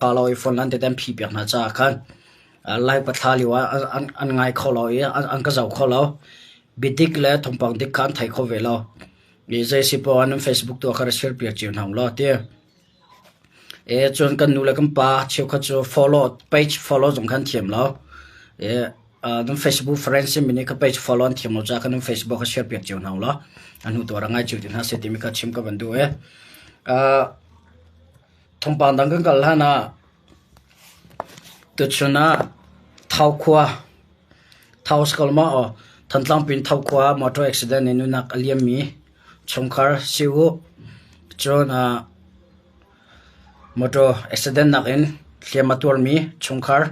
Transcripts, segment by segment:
Ka lo i phone an te an phi piak hna caah khan Lai pathla lio ah an ngai kho lo i an ka zoh kho lo. Biadik le thawngpang dik kha an thei kho ve lo. I zei si poah nan Facebook tu ah khan share piak cio hna u law ti. E cun kan nu le kan pa cheukhat cu follow page follow zong khan thiam lo. E nan Facebook friends mi nih ka page follow an thiam lo caah khan nan Facebook kha share piak cio hna u law. An hnu tuar ngai cio ti hna seh timi kha chim ka van duh e. Thawngpang dang kan kal hlan ah tuchun ah Thau khua, Thau si ko maw aw, Thantlang pin Thau khua ah motor accident in nunak a liammi chungkhar si u. Cun motor accident nak in hliam a tuarmi chungkhar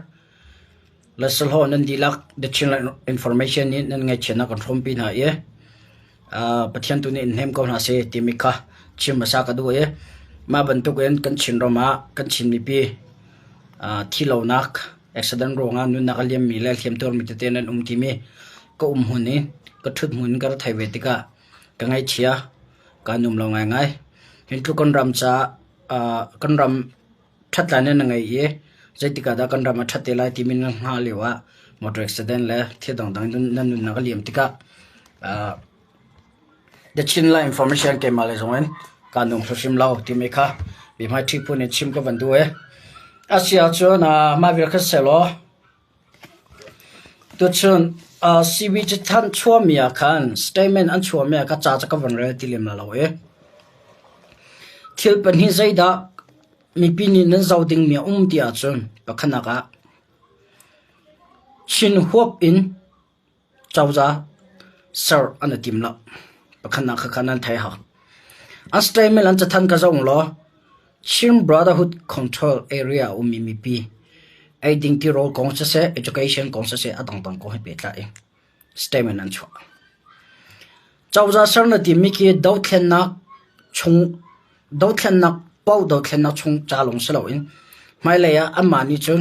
le sahlawh nan dihlak The Chinland Information nih nan ngaihchiatnak kan hrawmpi hna i Pathian tu nih in hnem ko hna seh timi kha chim hmasa ka duh i mah bantukin kan Chinram ah kan Chin mipi thilonak accident ruangah nunnak a liammi le hliamtuarmi tete nan um timi ka um hmun i ka ṭhut hmun in ka ra thei ve tikah ka ngaihchia kaa nuam lo ngaingai. Hin tluk kan ram caah kan ram ṭhatlai na ngei i zeitik ah dah kan ram a ṭhat te lai timi na hngah lio ah motor accident le thil dangdang nan nunnak a liam tikah The Chinland Information keimah lei zong in kaa nung hrimhrim lo timi kha biahmaiṭhi phun in chim ka van duh i a si ahcun mah vial kha sehlaw tuchun CB cathanh chuahmi ah khan statement an chuahmi ah ka ca cu ka van rel ti lem lo i thil pahnih zeidah mipi nih nan zoh dingmi a um ti ahcun pakhatnak ah Chin huap in cozah ser an i tim lo. Pakhatnak kha nan thei hau. An statement an cathanh ka zoh law Chin Brotherhood Control Area a ummi mipi eiding tirawl kong siseh, education kong siseh a dangdang kong he pehtlai in statement an chuah. Cozah ser na timi khi dothlennak chung dothlennak paoh dothlennak chung ca lawng si loin hmailei ah anmah nih cun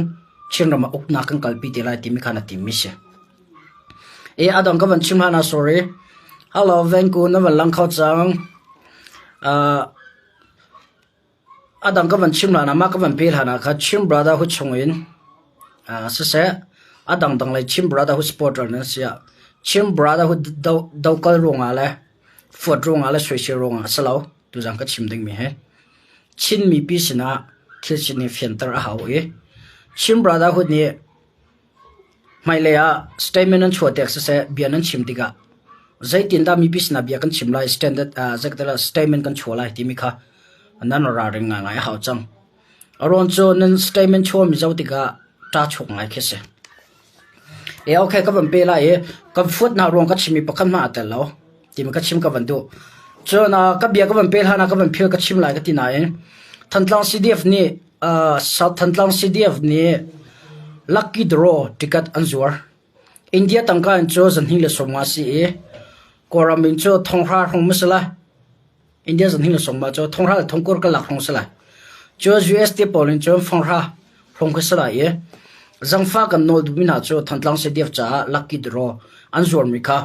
Chinram ah uknak kan kalpi te lai timi kha na timmi si. E a dang ka van chim hlan ah sorry. Hello Venku na van lang kho cang. Uh, A dang ka van chim hlan ah mah ka van pe hlan ah kha Chin Brotherhood chungin siseh a dangdang lei Chin Brotherhood supporter nan si ah Chin Brotherhood do ruangah le fuat ruangah le soisel ruangah a si lo tuzaan ka chim dingmi hi. Chin mipi sinah thil sining fianter a hau i Chin Brotherhood nih Hmailei ah statement an chuah tik siseh bia nan chim tikah zeitindah mipi sinah bia kan chim lai standard zeikatala statement kan chuah lai timi kha nan ralring ngaingai a hau cang. A ruang cu nan statement chuahmi zoh tikah ṭa chuak ngai khi si. E okay ka van pe lai i kan fuat hna ruang ka chimmi pakhat hmanh aa tel lo timi ka chim ka van duh. Cun ka bia ka van pe hlan ah ka van phil ka chim lai ka ti nain Thantlang CDF nih South Thantlang CDF nih lucky draw ticket an zuar. India tangka in cu 250 si i Kawlram in cu thonghra hrawng ma si lai. India 250 cu thonghra le thongkur ka lak hrawng si lai. Cu USD pawl in cun fanghra hrawng khi si lai i zangfa kan nawl duhmi hna cu Thantlang CDF caah lucky draw an zuarmi kha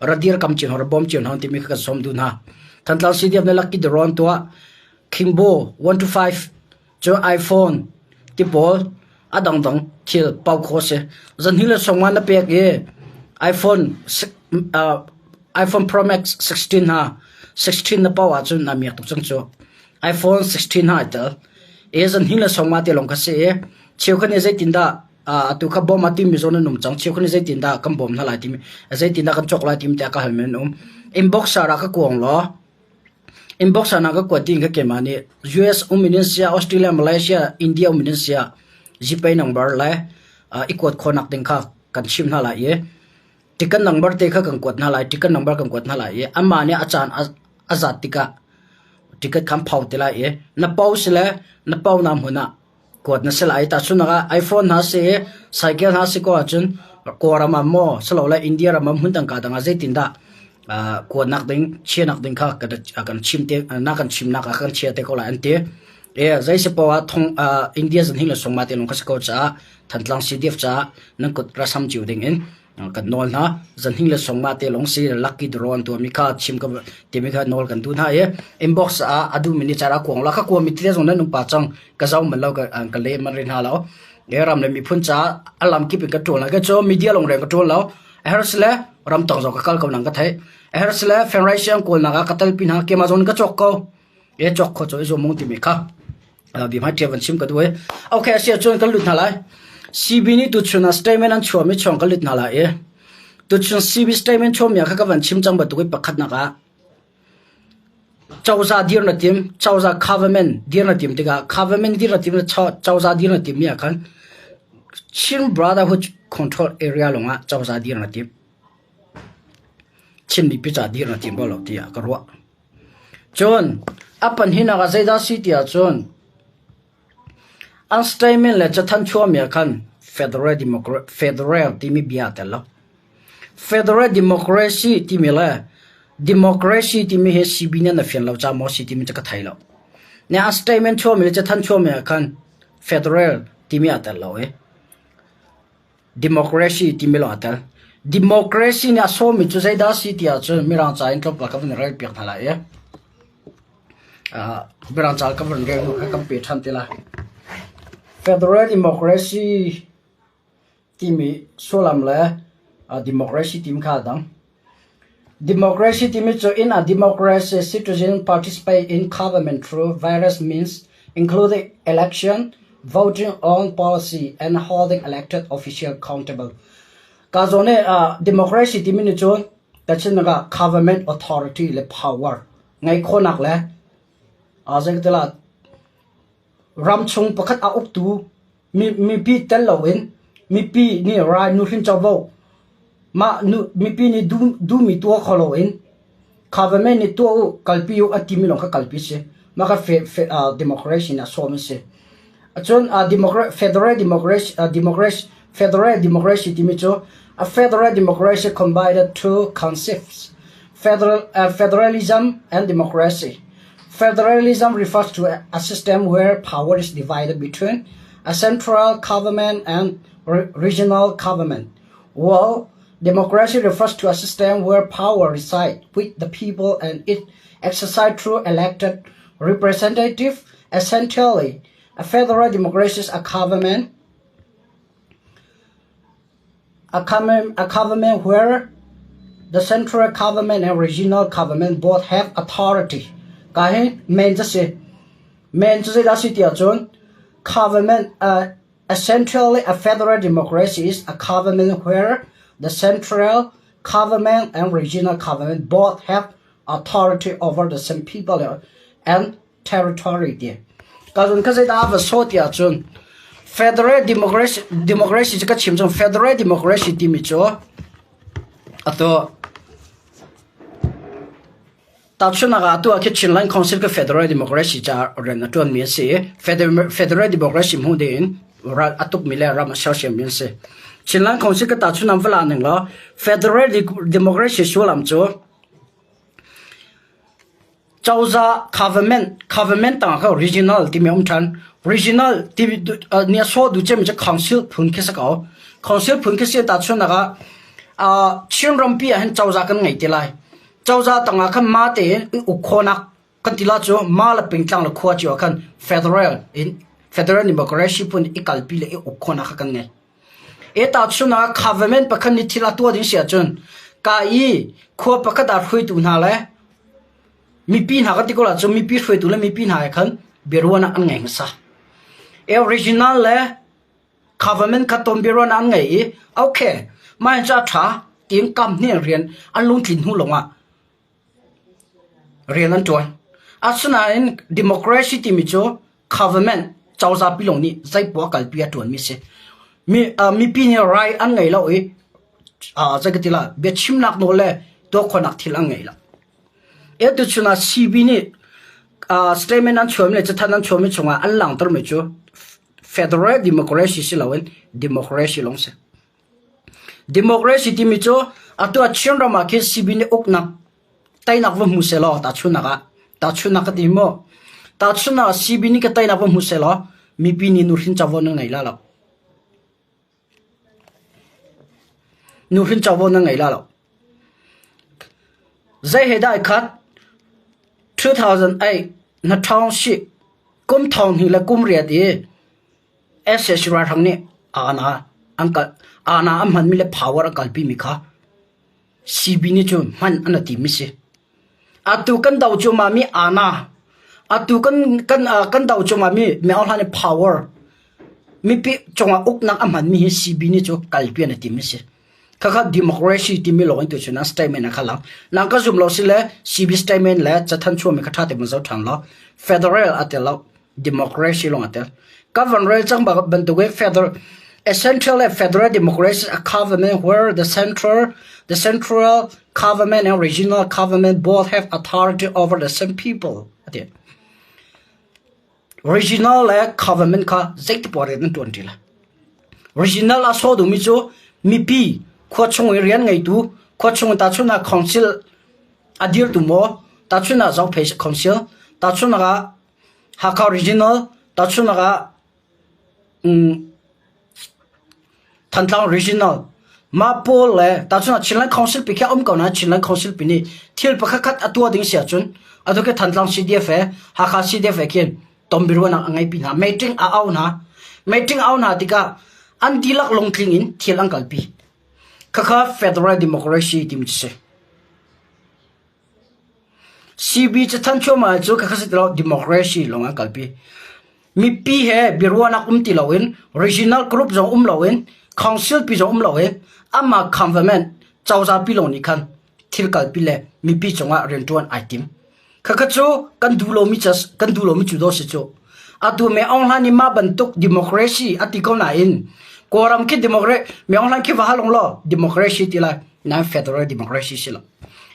radir kam cin hor bawm cin hon timi kha kan sawm duh hna. Thantlang CDF nih lucky draw an tuah. Khingbo 1 to 5 cu iPhone ti pawl a dangdang thil pau kho si. Zanhnih le sawmnga na pek i iPhone iPhone Pro Max 16 hna 16 na pau ahcun naa miak tuk cang cu. iPhone 16 hna ai tel. E zanhnih le sawmnga te lawng kha si i cheukhat nih zeitindah atu kha bawm a timi zawn an um cang. Cheukhat nih zeitindah kan bawm hna lai timi zeitindah kan cawk lai timi tiah ka halmi an um. Inbox ah ka kuang law Inbox ah na ka kuat ding kha keimah nih US um in siah Australia, Malaysia, India um in siah GPay number le i kuat khawhnak ding kha kan chimh hna lai i ticket number te kha kan kuat hna lai ticket number kan kuat hna lai i anmah nih a caan a zat tikah ticket kha an phau te lai i na pau si le na pau na hmun ah kuat na si lai. Tahchunhnak ah iPhone hna si i cycle hna si ko ahcun Kawlram ah maw silole India ram ah hmun dang ka dang ah zeitindah kuatnak ding chiahnak ding kha kan chim te na kan chimnak ah kan chia te ko lai an ti. E zei si poah thong India zan hing le songma te lung kha si ko caah Thantlang CDF caah nan kut rasam cio ding in Kan nawl hna. Zanhing le songma te lawng si lucky draw an tuahmi kha chim ka timi kha nawl kan duh hna i inbox ah a duhmi nih cara kuang la kha kuami tete zong nan um pa cang ka zau man lo ka le man rin hna lo. E ram le miphun ca a lam kip in ka ṭuan la ka cu media lawng reng ka ṭuan lo. A her sile ram tong zong ka kal ko nang ka theih. A her sile fengrai siang kawl nak ah ka telpi hna kema zong ka cawk ko. E cawk kho cu i zum mung timi kha. Bi hmai ṭia van chim ka duh i. Okay, a si ahcun kan lut hna lai. CB nih tuchun ah statement an chuahmi chuang kan lut hna lai i tuchun CB statement chuahmi ah kha ka van chim cang bantuk i pakhatnak ah cozah dir na tim, cozah government dir na tim tikah government dir na tim le cozah dir na timmi ah khan Chin Brotherhood control area lawngah cozah dir na tim. Chin mipi ca dir na tim bal lo tiah ka ruah. Cun a pahnihnak ah zeidah a si ti ahcun an statement le cathanh chuahmi ah khan federal democracy federal timi bia aa tel lo. Federal democracy timi le democracy timi hi CB nih an a fian lo caah maw a si timi cu ka thei lo. Nih an statement chuahmi le cathanh chuahmi ah khan federal timi aa tel lo i Democracy timi lawng aa tel. Democracy nih a sawmmi cu zeidah a si ti ahcun Mirang ca in tlawmpal ka vun rel piak hna lai i Mirang ca ka vun rel hnu kha kan pe ṭhan te lai. Federal democracy timi sullam le democracy timi kha aa dang. Democracy timi cu in a democracy citizen participate in government through various means including election, voting on policy and holding elected official accountable. Ka zawn i democracy timi nih cun tachin ah government authority le power ngeih khawhnak le zeikatilah ramchung pakhat a uktu mipi tel loin mipi nih rai nuhrin covo mah mipi nih duhmi tuah kho loin government nih tuah u kalpi u an timi lawng kha kalpi si. Mah kha democracy nih a sawm a si. Cun federal democracy federal democracy timi cu a federal democracy combined two concepts federal federalism and democracy. Federalism refers to a system where power is divided between a central government and regional government, while democracy refers to a system where power resides with the people and is exercised through elected representatives. Essentially, a federal democracy is a government a government where the central government and regional government both have authority. Ka hi main cu si. Main cu zeidah si ti ahcun government essentially a federal democracy is a government where the central government and regional government both have authority over the same people and territory ti. Ka zun kha zeidah va sawh ti ahcun federal democracy democracy cu ka chim cun federal democracy timi cu atu tahchunhnak ah atu ah khi Chinland Council ka federal democracy ca rian a ṭuanmi a si i federal federal democracy hmuh ding in ral a tukmi le ram a sersiammi an si. Chinland Council ka tahchunhnak va la ning law federal democracy sullam cu Cozah government government tangah khan regional timi a um ṭhan. Regional timi nih a sawh duh cemmi cu council phun khi si ko. Council phun khi si tahchunhnak ah Chin rampi ah hin cozah kan ngei te lai. Cozah tangah khan mah tein i uk khawhnak kan ti la cu mah le pingtlang le khua cio ah khan federal in federal democracy phun i kalpi le i uk khawhnak kha kan ngei. E tahchun ah government pakhat nih thil a tuah ding si ahcun ka i khua pakhat ah hruaitu hna le mipi hna kan ti ko ahcun mipi hruaitu le mipi hna he khan biaruahnak an ngei hmasa. E regional le government kha ton biaruahnak an ngei i okay mah hin cu a ṭha tiin kam hnih rian an lungtlin hnu lawngah rian an ṭuan. Asinain democracy timi cu government cozah pi lawng nih zeipoah kalpi a ṭuanmi a si. Mi, uh, mipi nih right an ngei lo i uh, zei ka ti la biachimnak nawl le tuah khawhnak thil an ngei lo. E tuchun ah CB nih uh, statement an chuahmi le cathanh an chuahmi chungah an langhtermi cu federal democracy si loin democracy lawng si. Democracy timi cu atu ah Chinram ah khin CB nih uknak teinak va hmu sehlaw tahchunhnak ah tahchunhnak ka ti maw tahchunhnak ah CB nih ka teinak va hmu sehlaw mipi nih nuhrin covo nan ngei la lo. Nuhrin covo nan ngei la lo. Zei he dah ai khat? 2008 na ṭhawng sih kum thong hnih le kum riat i SAC ralhrang nih aana an kal aana an hmanmi le power an kalpimi kha CB nih cun hman an tim mi si. Atu kan do cuahmah mi aana atu kan kan kan do cuahmah mi Myo Hlan i power mipi cungah uknak a hmanmi hi CB nih cu kalpi an i tim mi si. Khakha democracy timi lawng in tuchun ah statement a kha lang. Nang ka zum lo si le CB statement le cathan chuahmi kha ṭha te mun zoh ṭhan law federal a tel lo democracy lawng a tel. Ka van rel cang bantuk in federal essential and federal democracy a government where the central government and regional government both have authority over the same people. Ati. Regional le government kha zeiti poah rian an ṭuan ṭi lai. Regional a sawh duhmi cu mipi khua chung i rian ngeitu khua chung tahchunhnak council a dirtu maw tahchunhnak Zophei council tahchunhnak ah Hakha regional tahchunhnak ah Thantlang regional mah pawl le tahchunhnak Chinland Council pi khi a um ko nain Chinland Council pi nih thil pakhat khat a tuah ding si ahcun atu khi Thantlang CDF he Hakha CDF he khin tonbiaruahnak a ngeipi hna. Meeting a au hna. Meeting a au hna tikah an dihlak lungtling in thil an kalpi. Khakha Federal Democracy timi cu si. CB cathanh cuahmah cu khakha si ti lo democracy lawng an kalpi. Mipi he biaruahnak um ti loin regional group zong um loin council pi zong um loin amah government cozah pi lawng nih khan thil kalpi le mipi cungah rianṭuan ai tim. Khakha cu kan duh lomi kan duh lomi cu daw si cu. Atu Me Aung Hlaing nih mah bantuk democracy a ti ko nain Kawlram khi democracy Me Aung Hlaing khi va hal ung law democracy ti lai nain federal democracy si lo.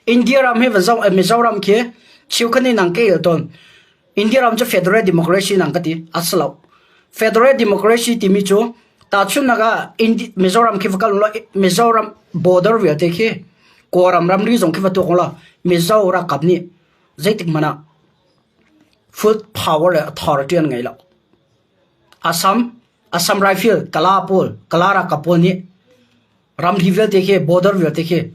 India ram hi va zoh Mizoram khi cheukhat nih nang ka el tawn. India ram cu federal democracy nang ka ti. A si lo. Federal democracy timi cu tahchunhnak ah Mizoram khi va kal law Mizoram border vialte khi Kawlram ramri zong khi va tuak law Mizo ralkap nih zeitik hmanh ah full power le authority an ngei lo. Assam Assam Rifle Kala pawl Kala ralkap pawl nih Ramri vialte khi border vialte khi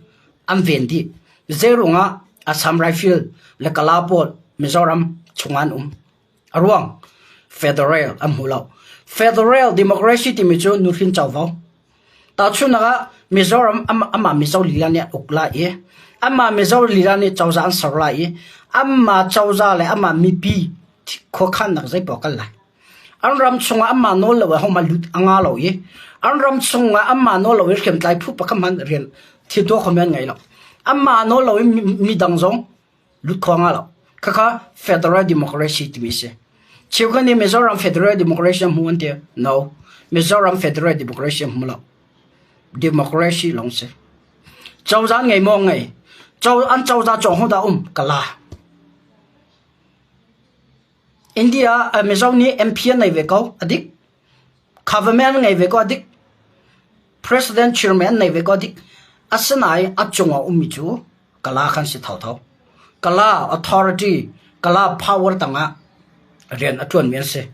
an ven dih. Zeiruangah Assam Rifle le Kala pawl Mizoram chungah an um. A ruang federal an hmu lo. Federal democracy timi cu nuhrin covo. Tahchunhnak ah Mizoram amah Mizo lila nih an uk lai i amah Mizo lila nih cozah an ser lai i amah cozah le amah mipi khuakhannak zeipaoh kal lai. An ram chungah anmah nawl lo ahohmanh lut a nga lo i an ram chungah anmah nawl lo i hriamtlai phu pakhat hmanh rian thil tuah khomi an ngei lo. Anmah nawl lo i midang zong lut kho nga lo. Khakha federal democracy timi si. Cheukhat nih Mizoram federal democracy an hmu an ti. No. Mizoram federal democracy an hmu lo. Democracy lawng si. Cozah ngei maw ngei. Co an cozah cawng ho dah um? Kala. India ah Mizo nih MP an nei ve ko, a dik. Government an ngei ve ko, a dik. President chairman an nei ve ko, a dik. Asinain a cung ah ummi cu Kala khan si thotho. Kala authority, Kala power tangah rian a ṭuanmi an si.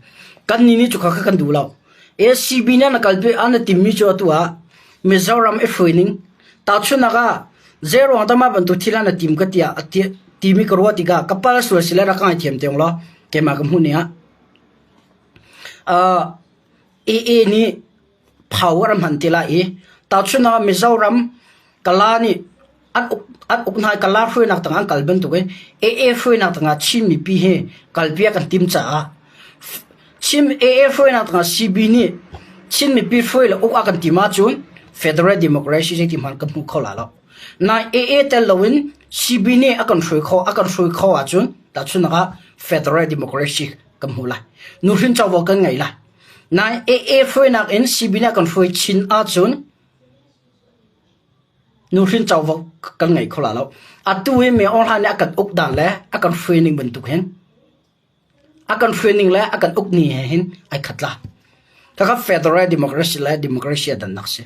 Kan nih nih cu kha kan duh lo. ACB nih an kalpi an i timmi cu atu ah Mizoram i hruaining tahchunhnak ah zeiruang dah mah bantuk thil an i tim ka tiah timi ka ruah tikah ka pal sual sile rak ka ngaithiam te ung law keimah ka hmuh ning ah AA nih power a hman ti lai i tahchunhnak ah Mizoram Kala nih an uk an uk hna i Kala hruainak tangah an kal bantuk in AA hruainak tangah Chin mipi hi kalpiak an tim caah Chin AA hruainak tangah CB nih Chin mipi hruai le uk a kan tim ahcun Federal Democracy zeiti hmanh kan hmu kho la lo. Nain AA tel loin CB nih a kan hruai kho a kan hruai kho ahcun tahchunhnak ah Federal Democracy kan hmu lai. Nuhrin covo kan ngei lai. Nain AA hruainak in CB nih a kan hruai chin ahcun Nuhrin covo kan ngei kho la lo. Atu hi Myo Hla nih a kan uk dan le a kan hruai ning bantuk hin a kan hruai ning le a kan uk ni he hin ai khat la. Khakha federal democracy le democracy a dannak si.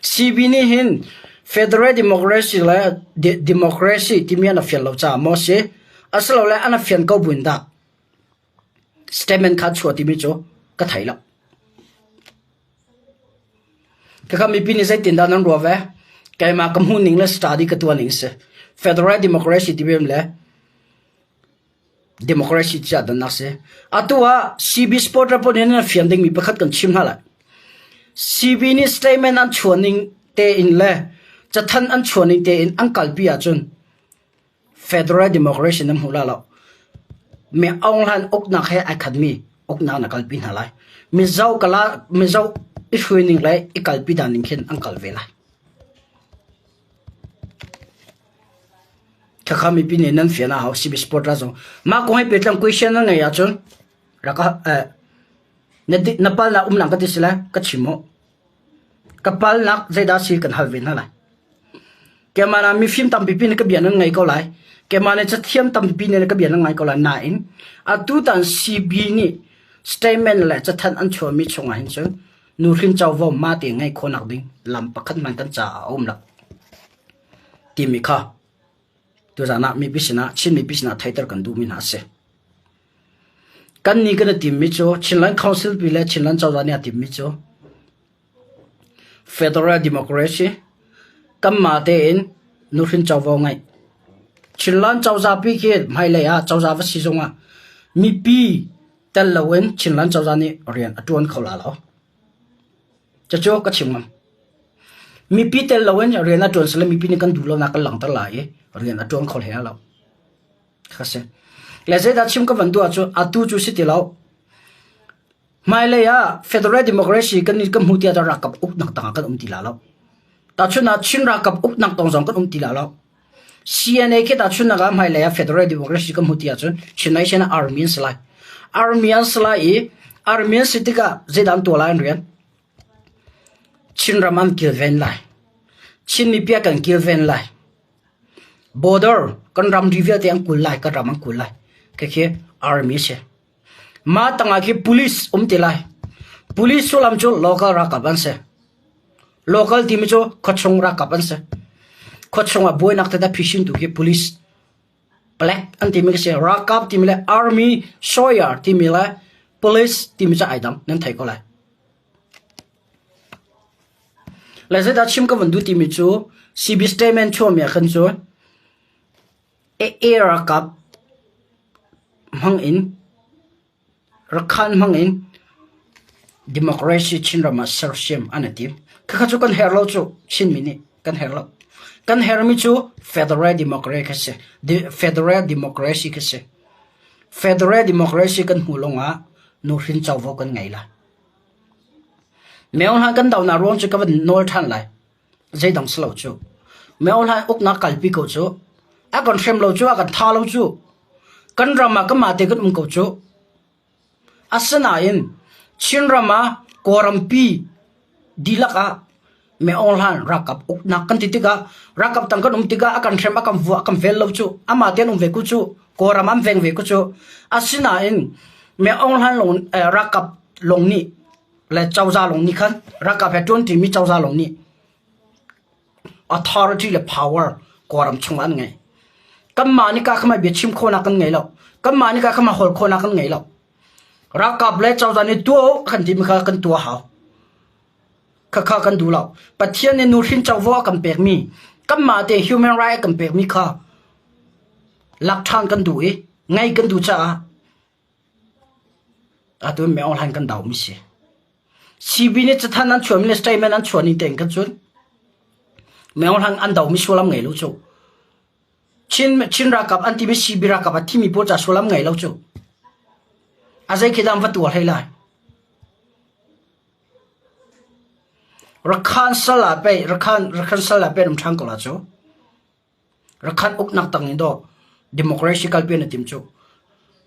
CB nih hin federal democracy le democracy timi an a fian lo caah maw si asilole an a fian ko buin dah statement kha chuah timi cu ka thei lo. Khakha mipi nih zeitindah nan ruah ve? Keimah ka hmuh ning le study ka tuah ning si. Federal democracy ti bem le democracy chia dannak si. Atu ah CB sport report in an fian dingmi pakhat kan chim hna lai. CB nih statement an chuan ning tein le cathan an chuan ning tein an kalpi ahcun Federal democracy nan hmu la lo. Mi Aung Hlan uknak he ai khatmi uknak na kalpi hna lai. Mizo kala Mizo i hruai ning le i kalpi dan ning khin an kal ve lai. Khakha mipi nih nan fian a hau CB sport ra zong. Mah kong he pehtlang question na ngei ahcun raka eh, na na pal na um lang ka ti sila ka chim mu. Ka pal nak zeidah si kan hal ve hna lai. Keimah na mifim tampipi nih ka bia nan ngai ko lai. Keimah nih cathiam tampipi nih ka bia nan ngai ko lai. Nain atu tan CB nih statement le cathanh an chuahmi chungah hin cun nuhrin covo ma te ngeih khawhnak ding lam pakhat hmanh kan caah a um lo timi kha tuzan ah mipi sinah Chin mipi sinah theihter kan duhmi hna a si. Kan nih kan i timmi cu Chinland Council pi le Chinland cozah nih a timmi cu Federal democracy kanmah tein nuhrin covo ngeih. Chinland cozah pi khi hmailei ah cozah va si zongah mipi tel loin Chinland cozah nih rian a ṭuan kho la lo. Cucu ka chim ngam. Mipi tel loin rian a ṭuan sile mipi nih kan duh lonak kan langhter lai i rian a ṭuan kho hlei lo. Kha si. Le zeidah chim ka van duh ahcun atu cu si ti lo. Hmailei ah federal democracy kan kan hmu tiah ralkap uknak tangah kan um ti la lo. Tahchun ah Chin ralkap uknak tong zong kan um ti la lo. CNA khi tahchun ah hmailei ah federal democracy kan hmu ti ahcun Chin Nation army an si lai. Army an si lai i army an si tikah zeidah an tuah lai an rian? Chinram an kilven lai. Chin mipi kan kilven lai. Border kan ramri vialte an kul lai, kan ram an kul lai. Khikhi army si. Mah tangah khi police um ti lai. Police sullam cu local ralkap an si. Local timi cu khuachung ralkap an si. Khuachung ah buainak tete phisin tu khi police black an timi khi si. Ralkap timi le army sawyer timi le police timi cu ai dang nan thei ko lai. Le zeidah chim ka van duh timi cu CB statement chuahmi ah khan cu AA ralkap hmang in Rakhan hmang in democracy Chinram ah sersiam an i tim. Khakha cu kan herh lo cu Chinmi nih kan herh lo. Kan herhmi cu federal democracy kha si. Federal democracy kha si. Federal democracy kan hmuh lawngah nuhrin covo kan ngei lai. Meo hna kan dohnak ruang cu ka van nawl ṭhan lai. Zeidang si lo cu. Meo hna uknak kalpi ko cu. A kan hrem lo cu, a kan tha lo cu. Kan ram ah kanmah te kan um ko cu. Asinain Chinram ah Kawlrampi dihlak ah Meo Hlan ralkap uknak kan ti tikah ralkap tang kan um tikah a kan hrem, a kan vuah, a kan vel lo cu. Amah te an um ve ko cu. Kawlram an veng ve ko cu. Asinain Meo Hlan lawng ralkap lawng nih le cozah lawng nih khan ralkap he ṭuanṭimi cozah lawng nih authority le power Kawlram chungah an ngei. Kanmah nih ka kha bia chim khawhnak kan ngei lo. Kanmah nih ka kha holh khawhnak kan ngei lo. Ralkap le cozah nih tuah u kan timi kha kan tuah hau. Khakha kan duh lo. Pathian nih nuhrin covo a kan pekmi, kanmah te human right a kan pekmi kha lak ṭhan kan duh i ngei kan duh caah Atu in Meo Hlaing kan daumi si. CB nih cathan an chuahmi le statement an chuah ning tein khan cun Meo Hlaing an domi sullam ngei lo cu. Chin Chin ralkap an timi CB ralkap a thimi pawl ca sullam ngei lo cu. A zei khi dah an va tuar hlei lai. Rakhan sal ah pei Rakhan Rakhan sal ah pei um ṭhan ko la cu. Rakhan uknak tang in dawh democracy kalpi na tim cu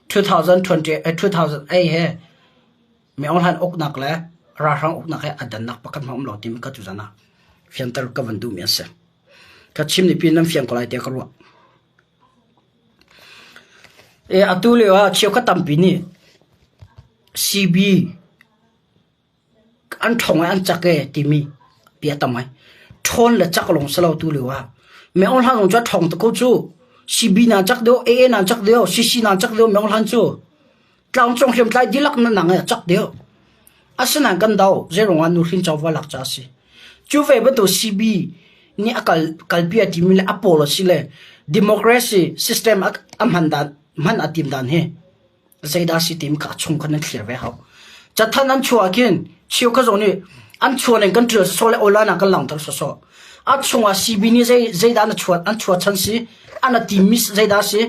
2020 2008 he mi Aung Hlaing uknak le ralhrang uknak he a dannak pakhat hmanh um lo timi ka tuzan ah fianter ka van duhmi a si. Ka chim ni pin nan fiang ko lai tiah ka ruah. E atu lio ah cheukhat tampi nih CB An ṭhawng i an cak ee timi bia a tam ngai. Ṭhawn le cak lawng si lo tu lio ah. Meng Hlan zong cu a ṭhawng tuk ko cu. CB nan cak deuh, AA nan cak deuh, CC nan cak deuh Meng Hlan cu. Tlangcung hriamtlai dihlak nan nang i a cak deuh. Asinain kan do, zeiruangah nuhrin covo lak ca a si. Cu ve bantuk CB nih a kal kalpi a timi le a policy le democracy system a hman dan hman a tim dan hi zeidah si tim kha a chung khan nan thlir ve hau. Cathanh an chuah khin cheu kha zong nih an chuah ning kan ṭial sawsawh le online ah kan langhter sawsawh. A chungah CB nih zei zeidah na chuah an chuah chan si an a timmi zeidah si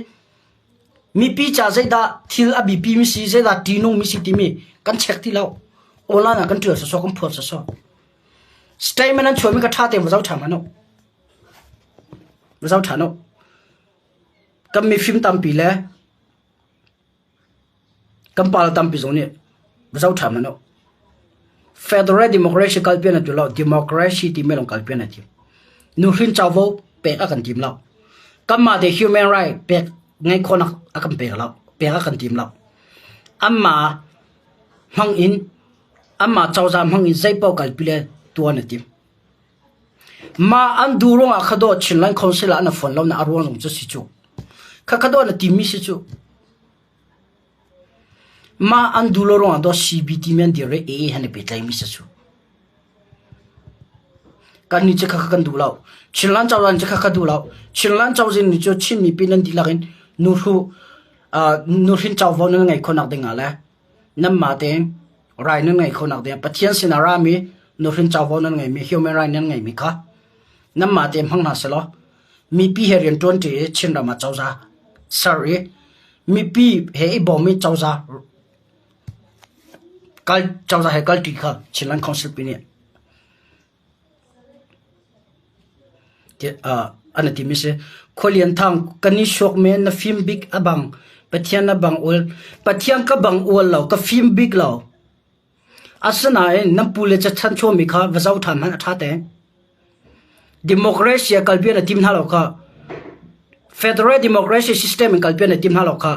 mipi ca zeidah thil a biapi mi si zeidah ṭihnung mi si timi kan check ti lo. Online ah kan ṭial sawsawh kan phuan sawsawh. Statement an chuahmi ka ṭha tein va zoh ṭhan hmanh u. Va zoh ṭhan u. Kan mifim tampi le Kan pale tampi zong nih va zoh ṭhan hmanh u. Federal Democracy kalpi an ti lo, democracy timi lawng kalpi an ti. Nuhrin covo pek a kan tim lo. Kanmah te human right pek ngeih khawhnak a kan pek lo, pek a kan tim lo. Anmah hmang in, anmah cozah hmang in zeipaoh kalpi le tuan a tim. Mah an duh ruangah khadawh Chinland Council ah na fon lo na a ruang zong cu si cu. Kha khadawh na timi si cu. Mah an duh lo ruangah daw CBT men dir i AA han i pehtlaimi si cu. Kan nih cu kha kan duh lo. Chinland cozah cu kha ka duh lo. Chinland cozah nih cu Chin mipi nan dihlak in nuhru nuhrin covo nan ngei khawhnak ding ah le nanmah tein rai nan ngeih khonak ding Pathian sinah rami nuhrin covo nan ngeimi human right nan ngeimi kha nanmah tein hmang hna selaw mipi he rian ṭuanṭi i Chinram ah cozah ser i mipi he i bawm i cozah kal cozah he kalṭi kha Chinland Council pi nih An ti mi si. Khualian thang kan i suak men na fim bik a bang Pathian na bang ul Pathian ka bang ual lo ka fim bik lo. Asinain nan pu le chan chuami kha va zoh ṭhan hmanh a ṭha te. Democracy a kalpi na tim hna lo kha. Federal democracy system in kalpi na tim hna lo kha.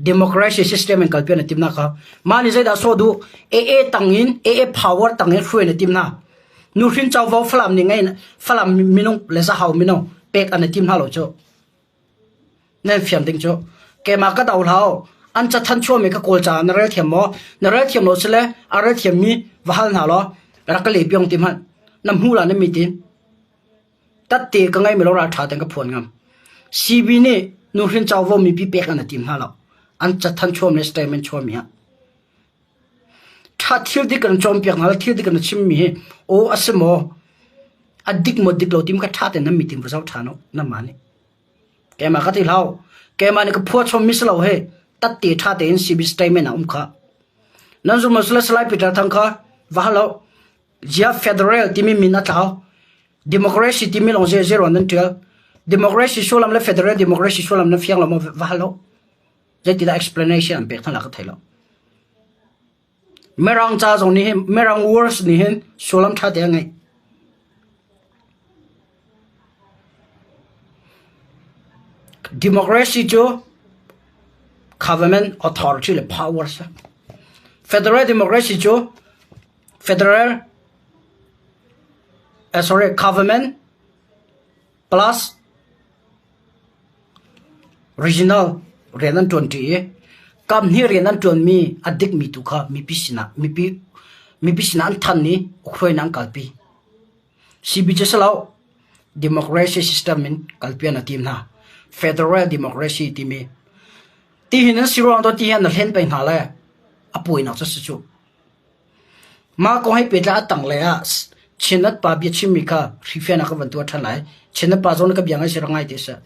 Democracy system in kalpi na tim na kha. Mah nih zeidah sawh duh? AA tangin AA power tangin hruai na tim hna. Nuhrin covo Falam nih ngei Falam minung le Zahau minung pek an i tim hna lo cu. Nan fiam ding cu. Keimah ka do hlau. An cathan chuahmi ka kawl caah na rel thiam maw? Na rel thiam lo sile a rel thiammi va hal hna law rak ka le piong ti hmanh. Na hmu la na mit in. Tatte ka ngei mi lo ral ṭha ten ka phuan ngam. CB nih nuhrin covo mipi pek an i tim hna lo. An cathan chuahmi le statement chuahmi ah. Ṭha thil dik kan cawnpiak hna le thil dik kan chimmi hi aw a si maw a dik maw dik lo timi kha ṭha tein nan meeting va zoh ṭhan u nanmah nih. Keimah ka ti hlah keimah nih ka phuah chommi si lo he tatte ṭha tein CB statement ah um kha. Nan zum sila Salai Peter Thang kha va hal lo. Zia federal timi min a tlau. Democracy timi lawng ze zero nan ṭial. Democracy sullam le federal democracy sullam nan fiang lo maw va hal lo. Zeitidah explanation an pek hna la ka thei lo. Mirang ca zong nih hin Mirang words nih hin sullam ṭha te a ngeih. Democracy cu government authority le power si. Federal democracy cu federal sorry government plus Regional rian an ṭuanṭi i kamhnih rian an ṭuanmi a dikmi tu kha mipi sinah mipi mipi sinah an thanh i ukhruainak an kalpi. CB cu si lo democracy system in kalpi an tim hna. Federal democracy timi tihin an si ruang to ti hi an hlen peng hna le a puainak cu si cu. Mah kong he pehtlai a tanglei ah Chinnet pa biachimmi kha hrifian ah ka van tuah ṭhan lai. Chinnet pa zong nih ka bia ngai si rak ngai te seh.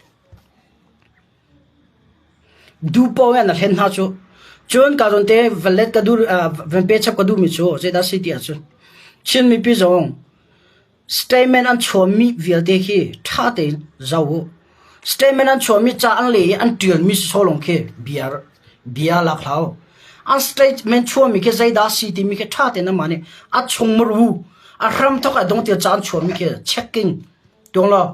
Duh paoh in a hlen hna cu. Cun ka zawn te van let ka duh van pe chap ka duhmi cu zeidah si ti ahcun Chin mipi zong Statement an chuahmi vialte khi ṭha tein zoh u. Statement an chuahmi ca an leh i an ṭialmi sawlawng khi bia, bia lak hlah u. An statement chuahmi khi zeidah a si timi khi ṭha tein anmah nih a chung muru, a hramthawk a dong tiah ca an chuahmi khi checking tuang law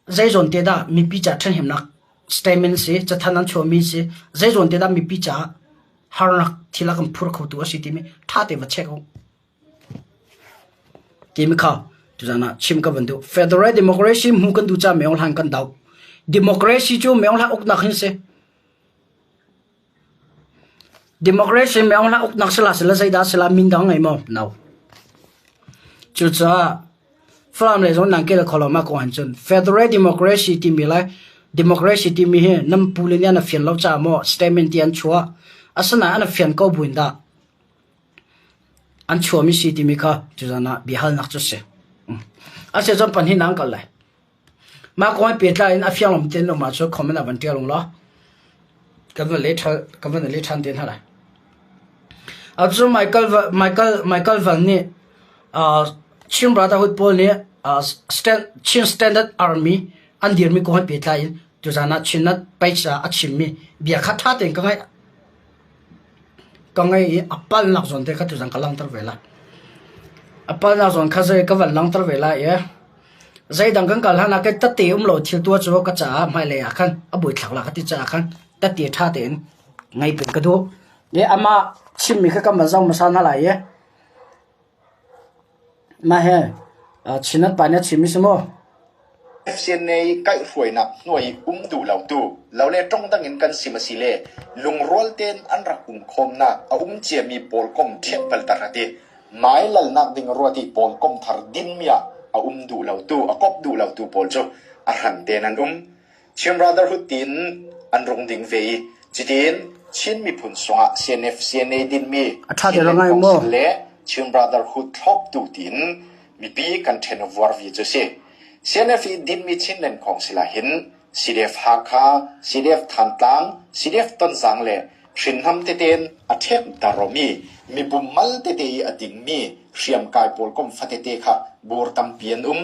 Zeizawn te dah mipi ca ṭhahnemnak statement si, cathanh an chuahmi si, zeizawn te dah mipi caah harnak thil a kan phur khotu a si timi ṭha te va check u. Timi kha tuzan ah chim ka van duh. Federal democracy hmu kan duh caah Maung Hlaing kan doh. Democracy cu Maung Hlaing uknak hin si. Democracy Maung Hlaing uknak sila sila zeidah sila min dang ngei maw? No. Cucaah Falam lei zong nan kel kho lo ma kong han cun Federal Democracy timi le Democracy timi hi nan pu le nih an fian lo caah maw statement ti an chuah. Asinain an fian ko buin dah an chuahmi si timi kha tuzan ah biahalnak cu si. Ase cun pan hi nang kal lai. Mah kong he pehtlai in a fianglom tein um ahcun comment ah van ṭial ung law kan van leh ṭhan kan van leh ṭhan te hna lai. Atu Michael Michael Michael Van nih uh, Chin Brotherhood pawl nih uh, stand, Chin Standard Army an dirmi kong he pehtlai in tuzan ah Chinnet page ah a chimmi bia kha ṭha tein ka ngaih ka ngaih i a palnak zawn te kha tuzan ka langhter ve lai. A palnak zawn kha zei ka van langhter ve lai i Zeidang kan kal hlan ah kei tette um lo thil tuah cu ka caah hmailei ah khan a buaithlak la ka ti caah khan tette ṭha tein ngei peng ka duh. I amah chimmi kha kan van zoh hmasa hna lai i mah hi Chinat pa nih a chimmi si maw? FCNA kaihhruainak hnuai um duh lotu lo le ṭongdang in kan sim a si le lungrual tein an rak um khawmnak a um ciami pawl kom ṭhianh balter a ti. Mai lalnak ding ruat i pawl kom thar dinmi ah a um duh lotu, a kop duh lotu pawl cu a hran tein an um. Chin Brotherhood tiin an rung ding ve i cutin Chin miphun sungah CNF CNA dinmi A ṭha deuh Chinland ngai maw? Council le Chin Brotherhood thloptu tiin mipi kan ṭhen vuar vi cu si. CNF i dinmi Chinland Council ah hin CDF Hakha, CDF Thantlang, CDF Tonzang le hrinnam tete in a ṭhek daromi mipum mal tete i a dingmi hriamkai pawl kom fatete kha bur tampi an um.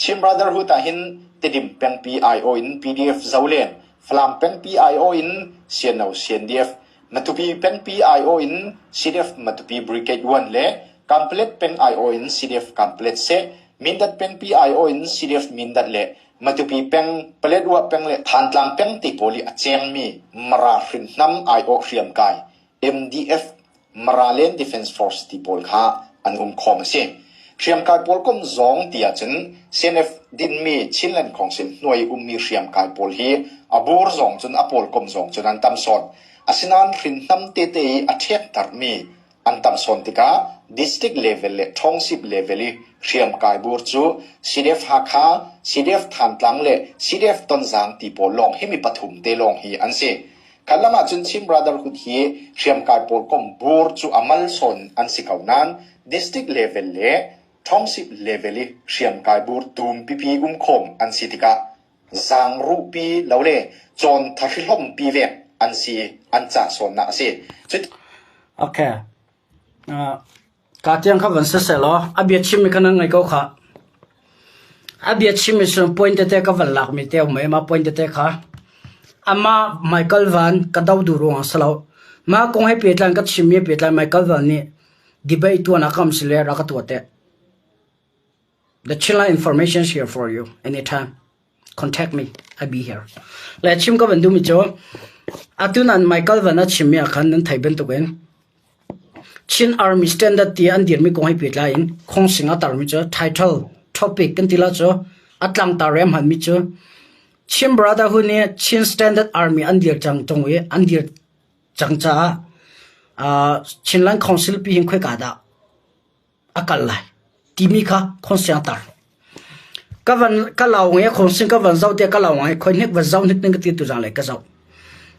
Chin Brotherhood ah hin Tedim pengpi aiawh in PDF Zolen, Falam pengpi aiawh in CNO CNDF, Matupi pengpi aiawh in CDF Matupi Brigade 1 le Kanpalet peng aiawh in CDF Kanpalet Seh, Mindat pengpi aiawh in CDF Mindat le Matupi peng, Paletwa peng le Thantlang peng te pawl i a cengmi Mara hrinnam aiawh hriamkai MDF Maraland Defence Force ti pawl kha an um khawm a si. Hriamkai pawl kom zong ti ahcun CNF dinmi Chinland Council hnuai ummi hriamkai pawl hi a bur zong cun a pawl kom zong cun an tam sawn. Asinain hrinnam tete i a ṭhektermi An tam sawn tikah district level le township level i hriamkai bur cu CDF Hakha, CDF Thantlang le CDF Tonzang ti pawl lawng hi mi pathum te lawng hi an si. Khat lam ahcun Chin Brotherhood hi hriamkai pawl kom bur cu a mal sawn an si ko nain district level le township level i hriamkai bur tum pipi um khawm an si tikah zaangruhpi lo le cawn thahrihlawmpi vek an si an ca sawnnak a si. Cut Okay. Uh, ka tiang kha van siseh law a bia chimmi kha nan ngai ko kha. A bia chimmi sun point tete ka van lakmi te um ma point tete kha. Ama Michael Van ka do du ruang salo. Ma kong he petlan ka chimmi petlan Michael Van nih debate tuan akam sile ra ka tua te. The Chinland information is here for you anytime. Contact me. I be here. Le chim ka van duhmi cu atu nan Michael van a chimmi ah khan nan thei bantukin Chin Army Standard ti an dirmi kong he pehtlai in khawngsing a tarmi cu title topic kan ti la cu a tlangtar rem hanmi cu Chin Brotherhood nih Chin Standard Army an dir cang tung i an dir cang caah Chinland Council pi hin khoika dah a kal lai timi kha khonsiang tar. Ka van ka lau nge khonsing ka van zoh te ka lau ngai khoi hnek van zoh hnik ning ka ti tu zang le ka zoh.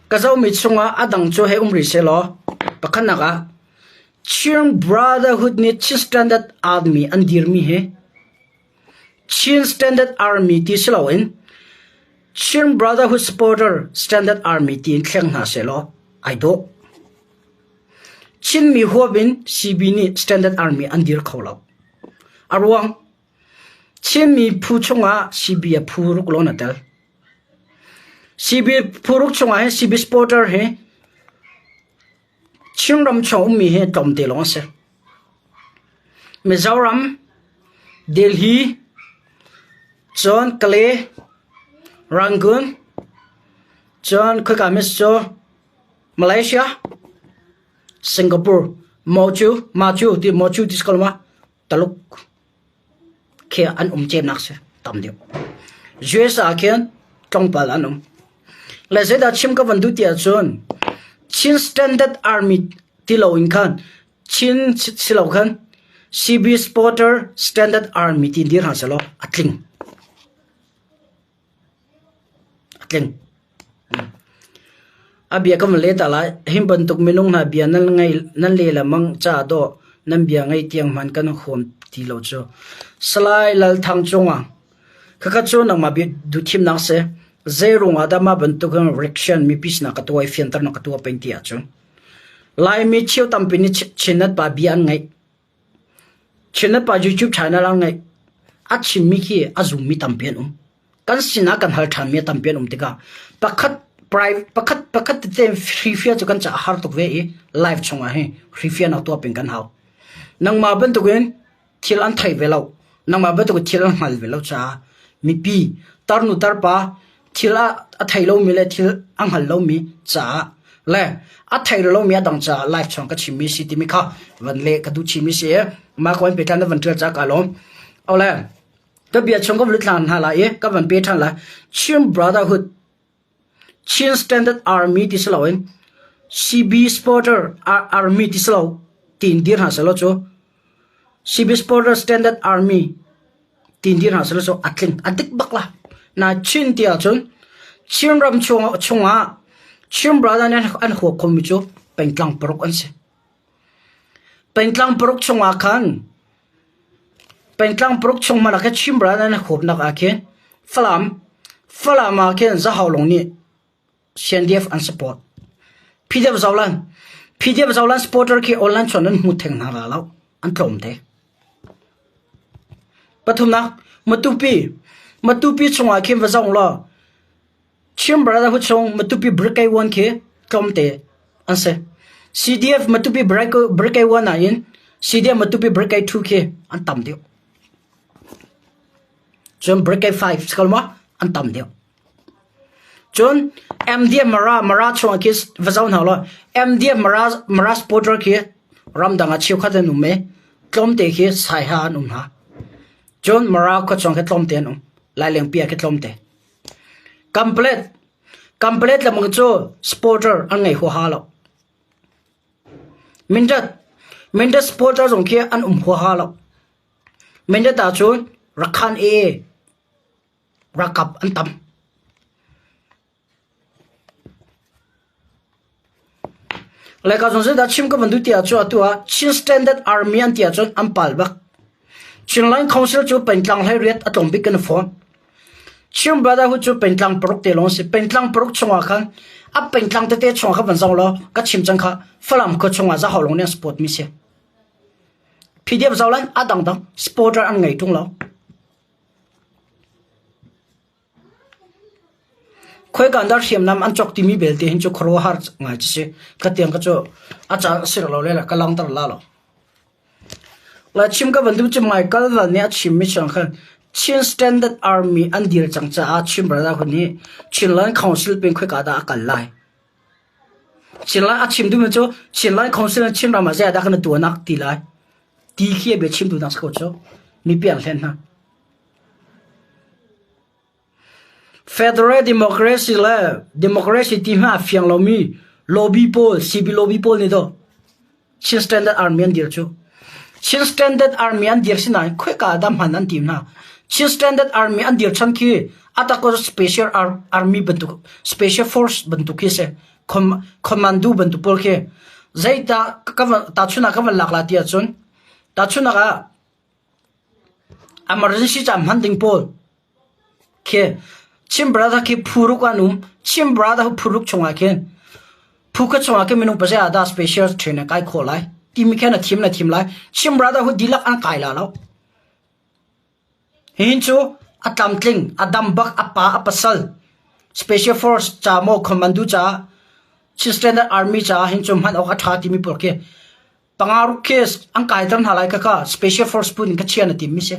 Ka zoh mi chungah a dang cu he um ri se law pakhat nak ah Chin Brotherhood nih Chin Standard Army an dirmi hi Chin Standard Army ti si loin Chin Brotherhood Supporter Standard Army tiin thleng hna sehlaw ai dawh. Chinmi huap in CB nih Standard Army an dir kho lo. A ruang Chinmi phu chungah CB a phu ruk lawn a tel. CB phu ruk chungah hin CB supporter hi Chinram chung ummi hi tlawmte lawng a si. Mizoram, Delhi, cun Kalay, Rangoon, cun khoika mis cu Malaysia, Singapore, Mochu, Machu ti Mochu ti si ko lo ma? Taluk khi an um cemnak si tam deuh. US ah khin tlawmpal an um. Le zeidah chim ka van duh ti ahcun Chin Standard Army ti loin khan Chin si lo khan. CB Supporter Standard Army ti dir hna selaw a tling. A tling. A bia kan van leh ta lai. Hi bantuk minung hna bia nan ngai nan le lengmang caah dawh nan bia ngaih tiang hmanh kan huam ti lo cu. Salai Lal Thang cungah khakha cu nangmah bia duhthimnak si. Zei ruangah dah mah bantuk hin reaction mipi sinah ka tuah i fianternak ka tuah peng ti ahcun Laimi cheu tampi nih Chinnet pa bia an ngaih. Chinnet pa YouTube channel an ngaih. A chimmi khi a zummi tampi an um. Kan sinah kan hal ṭhanmi a tampi an um tikah pakhat private pakhat pakhat tete hrifia cu kan caah har tuk ve i live chungah hi hrifia nak tuah peng kan hau. Nangmah bantukin thil an thei ve lo. Nangmah bantuk thil an hngal ve lo caah mipi tarnu tarpa thil a a thei lomi le thil a hngal lomi caah le a thei lomi a dang caah live chung ka chimmi si timi kha van le ka duh chimmi si i mah ko an pe na van ṭial ca ka lawm. Ole ka bia chung ka vun thlang hna lai i ka van pe ṭhan lai. Chin Brotherhood Chin Standard Army ti si loin CB Supporter Army ti si lo tiin dir hna selaw cu CB Supporter Standard Army tiin dir hna selaw cu a tling a dik bak la. Na Chin ti ahcun Chinram chungah Chin brother nih an huap khomi cu pengtlang paruk an si. Pengtlang paruk chungah khan Pengtlang paruk chung hmanh ah khin Chin brother an huapnak ah khin Falam Falam ah khin Zahau lawng nih CNDF an support. PDF Zolan PDF Zolan supporter khi online chuan an hmu theng hna la lo an tlawm te. Pathumnak Matupi Matupi chungah khin va zong law Chin Brotherhood chung Matupi Brigade 1 khi tlawmte an si. CDF Matupi Brigade 1 ah in CDF Matupi Brigade 2 khi an tam deuh. Cun Brigade 5 si ko ma an tam deuh. Cun MDF Mara Mara chung ah khi va zoh hna law MDF Mara Mara supporter khi ramdang ah cheukhat an um i tlawmte khi Saiha an um hna. Cun Mara khua chung khi tlawmte an um. Lailengpi ah khi tlawmte. Kamplet Kamplet lengmang cu supporter an ngei huaha lo. Mindat Mindat supporter zong khi an um huaha lo. Mindat ahcun Rakhan AA ralkap an tam. Laica zong zeidah chim ka van duh ti ahcun atu ah Chin Standard Army an ti ahcun an pal bak. Chinland Council cu pengtlang hleiriat a tlawm bik kan i fawn. Chin Brotherhood cu pengtlang paruk te lawng a si. Pengtlang paruk chungah khan a pengtlang tete chungah khan van zong law ka chim cang kha Falam khua chungah Zahau lawng nih an support mi si. PDF zolan a dangdang supporter an ngei ṭung lo. Khoika dah hriamnam an cawk timi belte hin cu khuaruahhar ngai cu si. Khatiang kha cu a caan a si lo le ka langhter la lo. La chim ka van duh cu Michael Van nih a chimmi chung khan Chin Standard Army an dir cang caah Chin Brotherhood nih Chinland Council pin khoika dah a kal lai. Chinland a chim duhmi cu Chinland Council in Chinram ah zeidah kan i tuahnak ti lai. Ti khi a bia chim duhnak si ko cu. Mipi an hlen hna. Federal democracy le democracy ti hmanh a fiang lomi lobby pawl, CB lobby pawl nih dawh Chin Standard Army an dir cu. Chin Standard Army an dir sinain khoika ah dah hman an tim hna. Chin Standard Army an dir chan khi atak special army bantuk special force bantuk khi si. Commando bantuk pawl khi. Zeita tahchun ah ka van lak la ti ahcun tahchun ah Emergency ca hman ding pawl khi Chin brother khi phuruk an um. Chin brother phuruk chungah khin phu khat chungah khin minung pazei ah dah special train kai khawh lai timi khin a thim na thim lai. Chin brother hu dihlak an kai la lo. Hihin cu a tlamtling, a dam bak, a pa, a pasal special force ca maw commando ca Chin Standard Army ca hin cu hman awk a ṭha timi pawl khi Pangaruk case an kaiter hna lai kha special force phun in ka chia na tim mi si.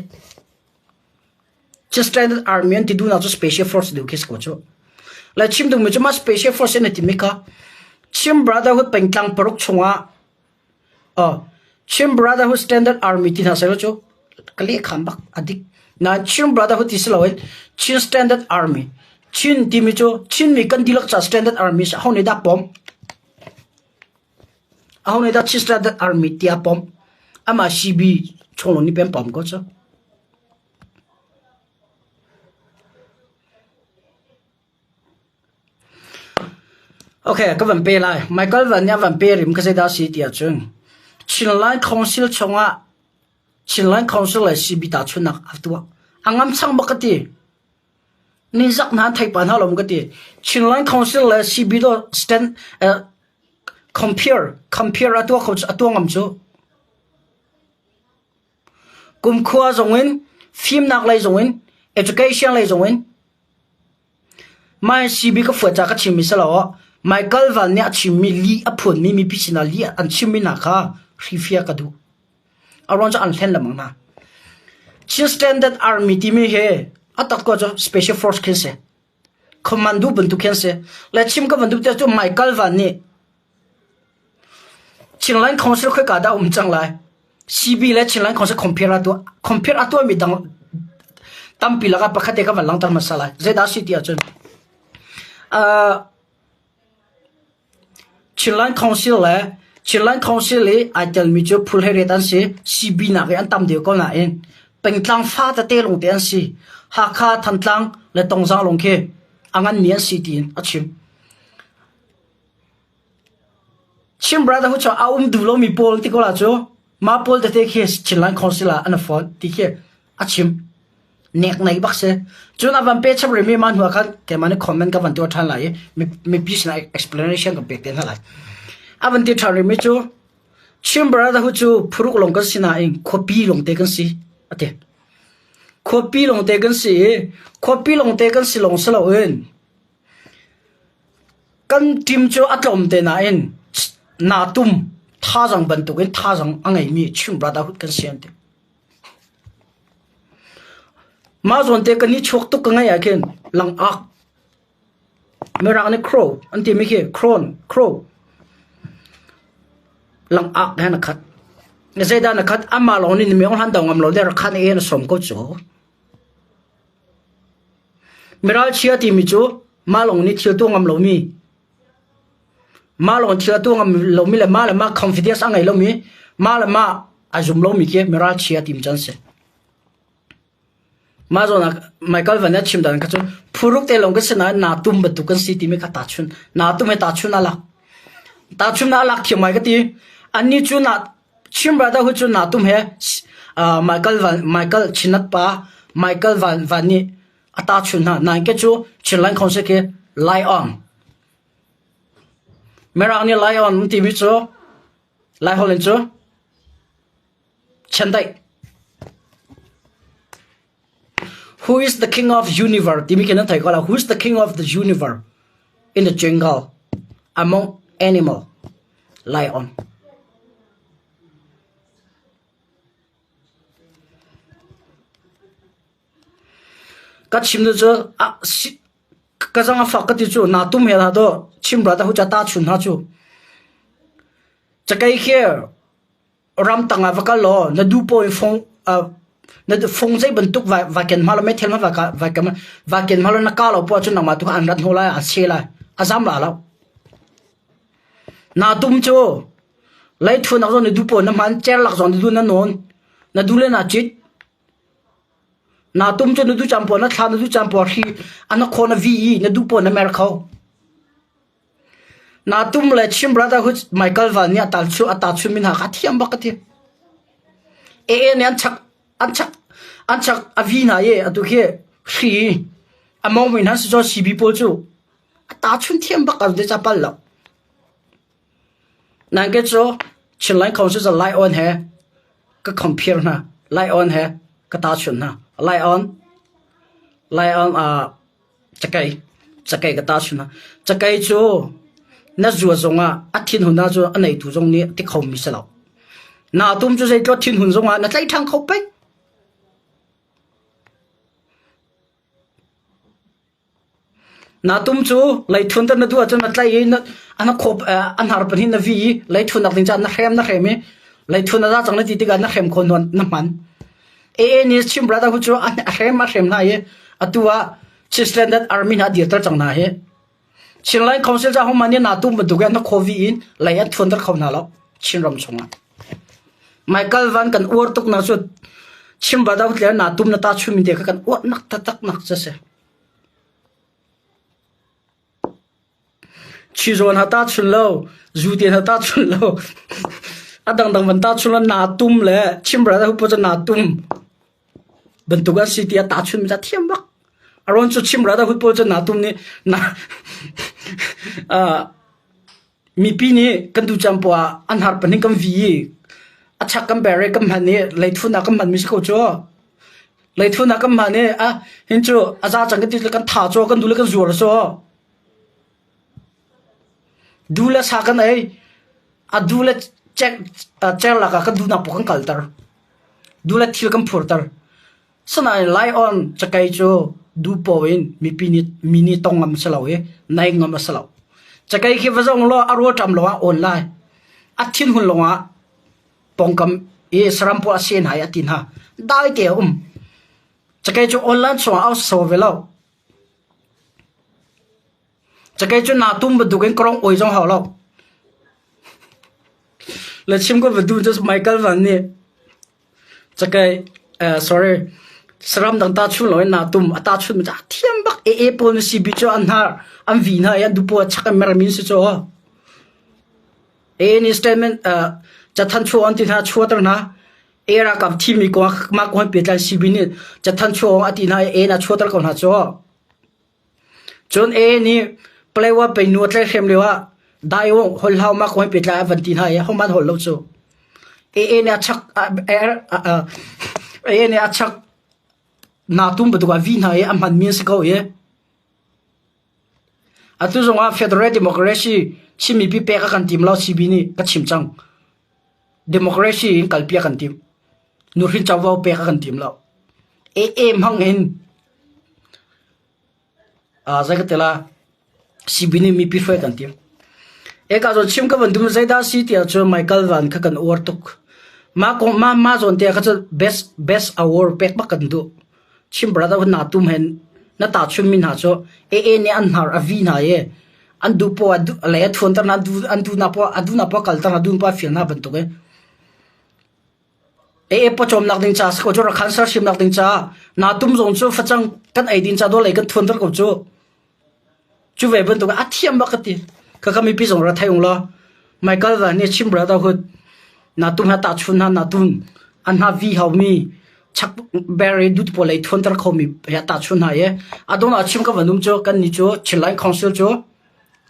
Chin Standard Army an ti duhnak cu special force deuh khi si ko cu. Le chim duhmi cu mah special force in na timi kha Chin Brotherhood pengtlang paruk chungah Chin Brotherhood Standard Army ti hna seh cu ka lehkham bak a dik. Na Chin Brotherhood ti si loin Chin Standard Army Chin timi cu Chinmi kan dihlak ca Standard Army si ho nih dah pom? Aho nih dah Chin Standard Army tiah pom? Amah CB. Chung lung ni pem pam ko cu. Okay, ka van pe lai. Michael Van nih a van pe rim ka zeidah si ti ahcun Chinland Council chungah Chinland Council le CB tahchunhnak a tuah. A ngam chang bak ka ti. Nizak hna an thei pa hna lo ka ti. Chinland Council le CB do stand uh, compare compare a tuah kho a tuah ngam cu. Kumkhua zongin fimnak lei zongin education lei zongin Mai CB ka fuat ca ka chimmi si lo Michael Van nih a chimmi lih a phuanmi mipi sinah lih an chimmi hna kha hrifia ka duh. A ruang cu an hlen lengmang hna. Chin Standard Army timi hi a tak ko cu Special Force khin si. Commando bantuk khin si. Le chim ka bantuk te cu Michael Van nih Chinland Council khoika dah um cang lai? CB le Chinland Council compare a tuah. Compare a tuahmi dang tampi lakah pakhat te ka van langhter hmasa lai. Zeidah si ti ahcun uh, Chinland Council le Chinland Council i ai telmi cu phul he riat an si. CB nak i an tam deuh ko nain pengtlang fa tete lawng te an si. Hakha, Thantlang le Tongzang lawng khi a nganmi an si tiin a chim. Chin Brotherhood cu a um duh lomi pawl ti ko la cu mah pawl tete khi Chinland Council ah an fawn ti khi a chim. Nek nei bak si. Cun a van pe chap rimi mah hnu ah khan keimah nih comment ka van tuah ṭhan lai i mipi sinah explanation kan pek te hna lai. A van ti ṭhan rimi cu Chin Brotherhood cu phuruk lawng kan si nain khuapi lawngte kan si a ti. Khuapi lawngte kan si i khuapi lawngte kan si lawng si loin Kan team cu a tlawm te nain naa tum thazaang bantukin thazaang a ngeimi Chin Brotherhood kan si an ti. Mah zawn te kan i chuak tuk ka ngaih ah khin langak Mirang nih crow an timi khi crown crow langak he na khat. Zeidah na khat amah lawng nih na hlan do ngam lo der khan e na som ko cu. Miralchia timi cu mah lawng nih thil tuah ngam lomi, mah lawng thil a tuah ngam lomi le mah le mah confidence a ngei lomi, mah le mah a zum lomi khi miralchia timi cu an si. Mah zawn ah Michael Van a chim dan kha cu phuruk te lawng kan si nain naa tum bantuk kan si timi kha tahchun. Naa tum he tahchun a lak. Tahchun a lak thiam ngai ka ti. Annih cu na Chin Brotherhood cu naa tum he Michael Van Michael Chinat pa Michael Van Van nih a tahchunh hna. Nain ke cu Chinland Council khi Lion. Mirang nih Lion an timi cu Laiholh in cu Chiandeih. Who is the king of universe timi khi nan thei ko la. Who is the king of the universe in the jungle among animal? Lion. Ka chim cu ka zang a fak ka ti cu na tum he hlah do chim ra ta hu cha ta chun ha cu. Cakei khi Ramtang ah va kal law na duh paoh in fung na fung zei bantuk va ken hma law meithal hmanh va ken hma law na kah lo poah cun nangmah tu kha an rat hnawh lai an seh lai a zam la lo. Naa tum cu leithunak zong na duh paoh na hman cerlak zong na duh na nawn na duh le naa cit. Naa tum cu na duh caan poah na thla na duh caan poah hri a na khaw na vi i na duh poah na mer kho. Naa tum le Chin Brotherhood Michael Van nih a tahchunmi hna kha a thiam bak ka ti. AA nih an chak an chak an chak a vi hna i atu khi hri a mawngmi hna si cun CB pawl cu a tahchun thiam bak an ca pal lo. Nan ke cu Chinland Council cu Lai On he ka compare hna. Lai On he ka tahchun hna. Lai On Lai On uh, Cakei cakei ka tahchunh hna. Cakei cu na zuat zongah a thinhun ahcun a neitu zong nih a ti khomi si lo. Naa tum cu zeitluk thinhun zongah na tlaih ṭhan kho peng. Naa tum cu leithun te na duh ahcun na tlaih i na na khawp a hnar pahnih na vi i leithun nak ding caah na hrem na hrem i leithun a za cang na ti tikah na hrem khawh hnu na hman. AA nih Chin Brotherhood cu a hrem a hrem hna i atu ah Chin Standard Army hna a dirter cang hna hi. Chinland Council ca homa nih naa tum bantuk in na khaw vi in lei an thuanter kho hna lo Chinram chungah. Michael Van kan uar tuk nak cu Chin Brotherhood le na tum na ta chun te kha kan uar nak taktak nak cu si. Chi zawn ha ta chun lo, zu te ha ta chun lo. A dangdang van ta chun lo na tum le Chin Brotherhood po cu na tum bantuk an si ti a ta chun mi thiam bak. Aron cu Chin Brotherhood pawl cu na tum nih na Mipi nih kan tucaan poah ah an har pahnih kan vi i a chak kan ber i kan hman i leithuan ah kan hmanmi si ko cu. Leithuan ah kan hman i ah hin cu a za cang kan ti kan tha cu kan du le kan zuar cu. Du le sa kan ei a du le cer lak ah kan duhnak poah kan kalter. Du le thil kan phurter. Sinain Lion cakei cu duhpoh in mipi nih mi nih tong ngam si lo i nei ngam a si lo. Cakei khi va zong law a rawlṭam lawngah awn lai. A thinhun lawngah pawngkam i saram pawl a seh hna i a ti hna. Dai te a um. Cakei cu online chungah a so ve lo. Cakei cu naa tum bantukin ka rong oi zong hau lo. Le chim ko va duh cu Michael Van nih Cakei, sorry, saram dang ta chun loin naa tum, a ta chun mi cu a thiam bak. AA pawl na CB cu an hnar, an vi hna i an dupu a chak an mer mi si cu. AA nih statement cathan chuah an ti hna, chuahter hna. A ralkap thimi kong mah kong pehtlai CB nih cathan chuah a ti hna i A na chuahter ko hna cu. Cun AA nih Palewa pei nu a tlaihhrem lio ah dai u holh hau mah kong he pehtlai a van ti hna i hohmanh holh lo cu. AA nih a chak AA nih a chak naa tum bantuk ah vi hna i a hmanmi an si ko i atu zong ah Federal Democracy Chin mipi pek a kan tim lo CB nih ka chim cang. Democracy in kalpi a kan tim. Nuhrin covo pek a kan tim lo. AA hmang in Zei ka ti la, CB nih mipi hruai kan tim. Eka zawn chim ka van dum zeidah si ti ahcun Michael Van kha kan uar tuk. Mah kong mah mah zawn te kha cu best best award pek bak kan duh. Chim brother hun na tum hen na ta chun mi hna cu AA nih an hnar a vi hna i an duh po le a thuan ter na an du na po a du na po kal ter na dun pa fil na bantuk e. Ee pawcawmnak ding ca si ko cu rakhan sersiamnak ding ca naa tum zong cu facang kan ei ding ca dawlei kan thuanter ko cu. Cu ve bantuk a thiam bak ka ti. Khakha mipi zong ra thei ung law Michael Van nih chim brotherhood na tum ha ta chun ha na tun an ha vi hau mi chak berry dut pawl ei thuanter kho mi ya ta chun ha ye adong a chim ka vanum cu kan ni cu Chinland Council cu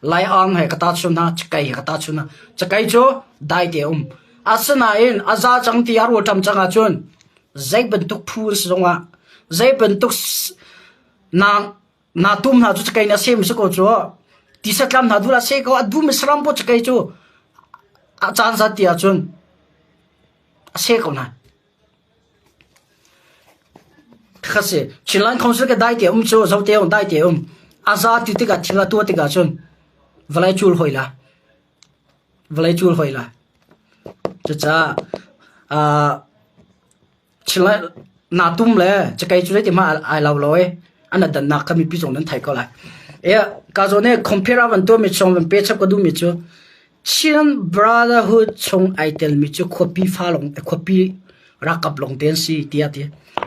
Lai Aung he ka tahchunh hna, cakei he ka tahchunh hna. Cakei cu dai te a um. Asinain a za cang ti a rawlṭam cang ahcun zei bantuk phu an si zongah zei bantuk na na tum hna cu cakei nih a sehmi si ko cu tisatlam hna dul ah seh ko a dum i saram pawl cakei cu a caan zat ti ahcun a seh ko hna. Kha si. Chinland Council ke dai te um cu zo te um dai te um. A za ti tikah thil a tuah tikah cun vawlei cul hoi la. Vawlei cul hoi la. Cucaah uh, Chinland na tum le cakei cu ti ma ai lo lo e an dan nak kha mipi zong nan thai ko lai. E ka zo ne compare avan to mi chong van pe chap ka du mi cu Chin Brotherhood chung ai telmi cu khuapi fa lawng khuapi ralkap lawngte an si tiah a ti.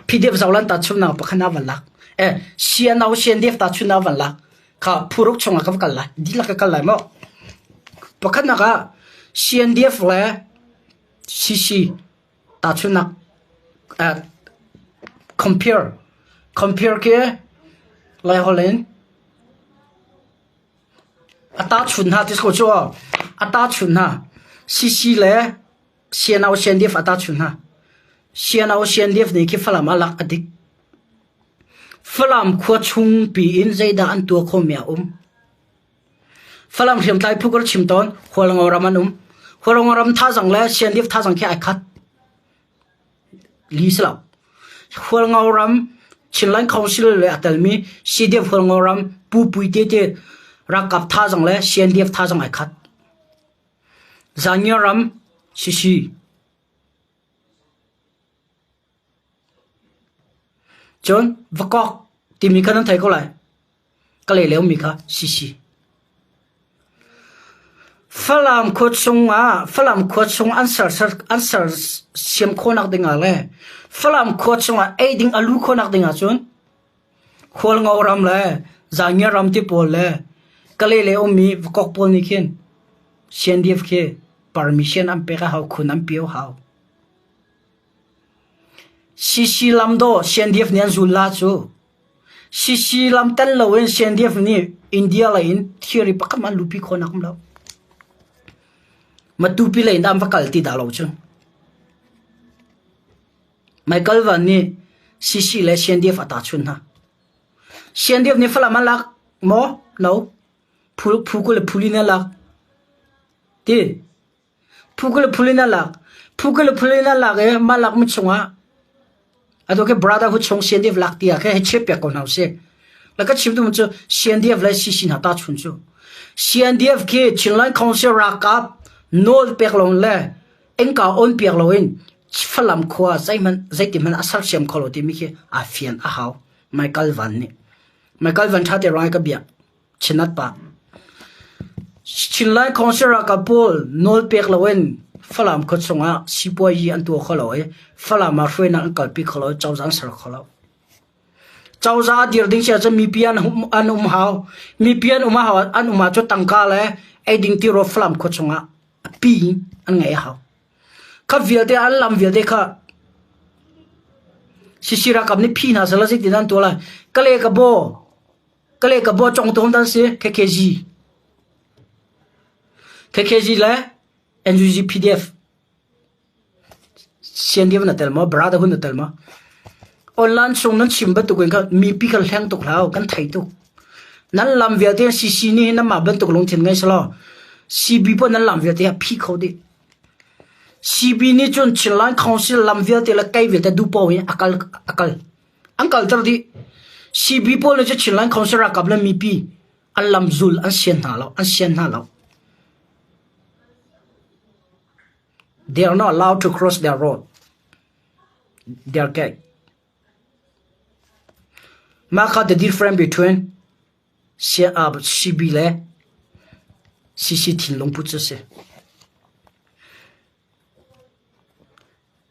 PDF zohlan tahchunhnak pakhat ah van lak. Eh, CNO CNDF tahchunhnak van lak. Kha phuruk chungah ka va kal lai. Dihlak ka kal lai maw? Pakhatnak ah CNDF le CC tahchunhnak eh, compare compare khi Laiholh in A tahchunh hna ti ko cu a tahchunh hna. CC le CNO CNDF a tahchunh hna. CNO CNDF nih khi Falam ah lak a dik. Falam khua chung pi in zeidah an tuah khawhmi a um. Falam hriamtlai phu ka chim tawn Hualngo ram an um. Hualngo ram thazang le CNDF thazang khi ai khat. Li si lo. Hualngo ram Chinland Council le a telmi CDF Hualngo ram Pu Pui te te ralkap thazang le CNDF thazang ai khat. Zangia ram CC. Cun Vakok timi kha nan thei ko lai. Ka lei le ummi kha CC. Falam khua chungah Falam khua chung an ser an sersiam khawhnak dingah le Falam khua chungah ei ding a luh khawhnak dingah cun Khualngo ram le Zangia ram ti pawl le Kalay le ummi Vakok pawl nih khin CNDF khi permission an pek a hau, khun an pio hau. CC lam dawh CNDF nih an zul la cu. CC lam tel loin CNDF nih India lei in thilri pakhat hmanh an luhpi khawhnak um lo. Matupi lei in an va kal ti dah lo cu. Michael Van nih CC le CNDF a tahchunh hna. CNDF nih Falam an lak maw? No. Phu, phu kul le phuli in an lak. Ti. Phu kul le phuli in an lak. Phu kul le phuli in an lak i mah lakmi chungah atu khi brotherhood chung CNDF lak ti ah khin hei chiah piak ko hna usih. La ka chim duhmi cu CNDF le CC hna tahchun cu. CNDF khi Chinland Council ralkap nawl pek lo le innka on piak loin Falam khua zeihmanh zeiti hmanh a sersiam kho lo timi khi aa fian a hau. Michael Van nih. Michael Van ṭha te ruang i ka biak. Chinat pa. Chinlai Council ralkap pawl nawl pek loin Falam khua chungah sipuayi an tuah kho lo i Falam ah hruainak an kalpi kho lo i cozah an ser kho lo. Cozah a dir ding si ahcun mipi an um, an um hau. Mipi an um hau an um ahcun tangka le eiding tirawl Falam khua chungah a pi an ngeih a hau. Kha vialte an lam vialte kha Sisi ralkap nih phi hna sehla zeitin an tuah lai. Kale ka baw kale ka baw cong tu dan si KKG KKG le NUG PDF CNDF na tel maw Brotherhood na tel maw online chung nan chim bantuk in kha mipi kan hleng tuk hlah kan thei tuk nan lam vialte CC nih hin nanmah bantuk lungthin ngei selaw CB pawh nan lam vialte ah phi kho dih CB nih cun Chinland Council lam vialte le kei vialte duh paoh in a kal a kal an kalter dih CB pawl nih cun Chinland Council ralkap le mipi an lam zul an sian hna lo an sian hna lo they are not allowed to cross their road their gate Mah kha the difference between CB le CC thinlung put cu a si.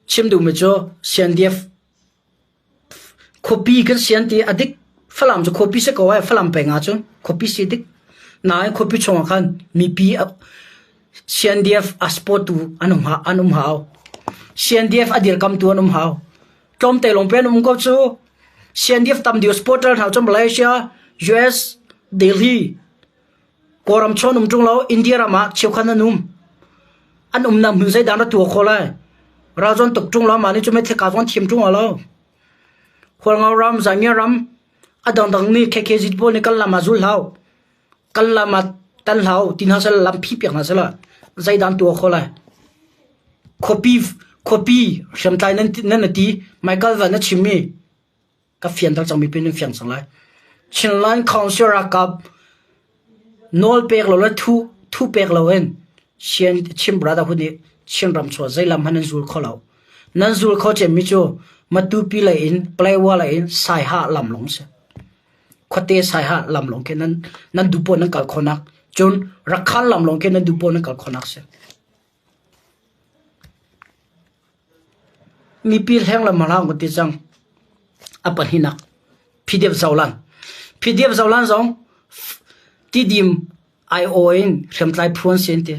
Chim duhmi cu CNDF khuapi kan si an ti a dik. Falam cu khuapi si ko ai Falam peng ahcun khuapi si dik. Nain khuapi chungah khan mipi CNDF a support tu an um an um hau. CNDF a dirkamtu an um hau. Tlawmte lawng pe an um ko cu. CNDF tam deuh supporter hna cu Malaysia, US, Delhi, Kawlram chawn um ṭung lo India ram ah cheukhat an um. An umnak hmun zeidah na tuah khawh lai? Ral zawn tuk ṭung lo mah nih cu meithal ka zong thiam ṭung lo. Hualngo ram, Zaingia ram, a dangdang nih KKZ pawl nih kan lam ah zul hau. Kan lam ah tan hlau ti hna sehla lam phi piak hna sehla zeidah an tuah khawh lai? Khuapi khuapi hriamtlai nan nan ti Michael Van a chimmi ka fianter cang mipi nan fiang cang lai. Chinland Council ralkap nawl pek lo le thu thu pek lo in Chin Chin Brotherhood nih Chinram chuah zeilam hmanh nan zul kho lo. Nan zul kho cemmi cu Matupi lei in Paletwa lei in Saiha lam lawng si. Khuate Saiha lam lawng khi nan nan duh paoh nan kal khawhnak. Cun Rakhan lam lawng khi nan duh paoh nan kal khawhnak si. Mipi hleng le hlang ka ti cang. A pahnihnak PDF Zolan. PDF Zolan zong Tidim IO in hriamtlai phu an si an ti.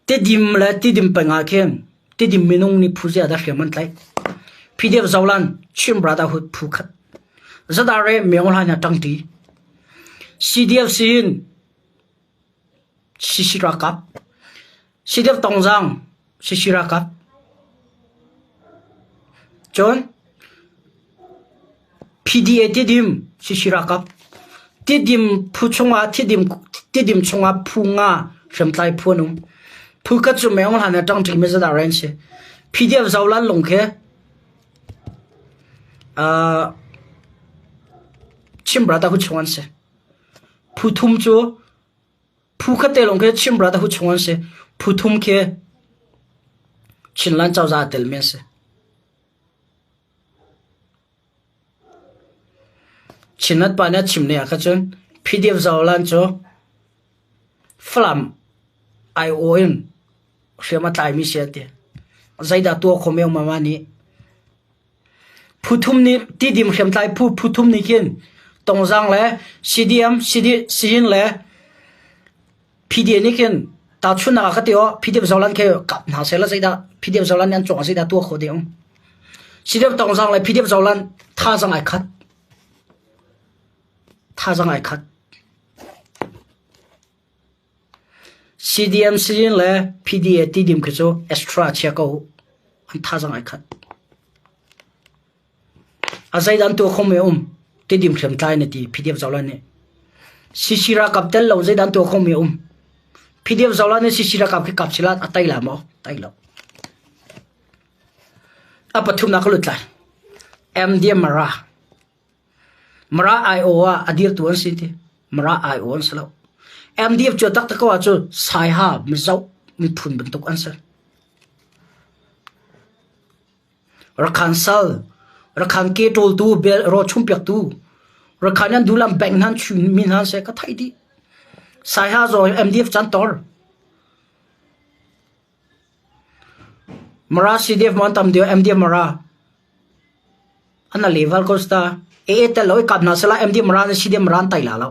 Tidim le Tidim peng ah khin Tidim minung nih phu ziah dah hriam an tlaih. PDF Zolan Chin Brotherhood phu khat. Zadare Myong Hla hna ṭangṭi. CDF sin CC ralkap. CDF Tongzang CC ralkap. Cun PDA Tidim CC ralkap. Tidim phu chungah Tidim Tidim chungah phu nga hriamtlai phu an um. Phu khat cu Meng Hlan a ṭangṭi mi zadah an si. PDF Zolan lung khi uh, Chin Brotherhood chung an si. Phu thum cu Phu khat te lawng khi Chin Brotherhood chung an si. Phu thum khi Chinland cozah a telmi an si. Chinland pa nih a chim ning ah khan cun PDF Zolan cu Falam aiawh in hriam a tlaimi si an ti. Zeidah tuah kho meo mama nih? Phu thum nih Tidim hriamtlai phu phu thum nih khin Tongzang le CDM, CD, Sihin le PDF nih khin tahchunhnak ah ka ti aw PDF Zolan khi kap hna seh law zeidah PDF Zolan nih an cungah zeidah tuah khawh ding um. CDF Tongzang le PDF Zolan thazaang ai khat. Thazaang ai khat. CDM Sihin le PDA Tidim khi cu extra chia ko an thazaang ai khat. A zeidah an tuah kho mi um Tidim hriamtlai na ti PDF Zolan nih. CC ralkap tel lo zeidah an tuah kho mi um. PDF Zolan nih CC ralkap khi kap sila a tai la maw? Tai lo. A pathumnak ka lut lai. MDM Mara. Mara IO ah a dirtu an si ti. Mara IO an si lo. MDF cu taktak ko ahcun Saiha Mizo miphun bantuk an si. Rakhan sal, rakhan ke ṭawltu, bel raw chumpiaktu, rakhan an dulam bank hnan chun mi hna se ka theih dih. Saiha zaw MDF chan tor. Mara CDF mon tam deuh MDF Mara. An a level ko sta. AA tel lo i kap hna sela MDF Mara na CDF Mara an tai la lo.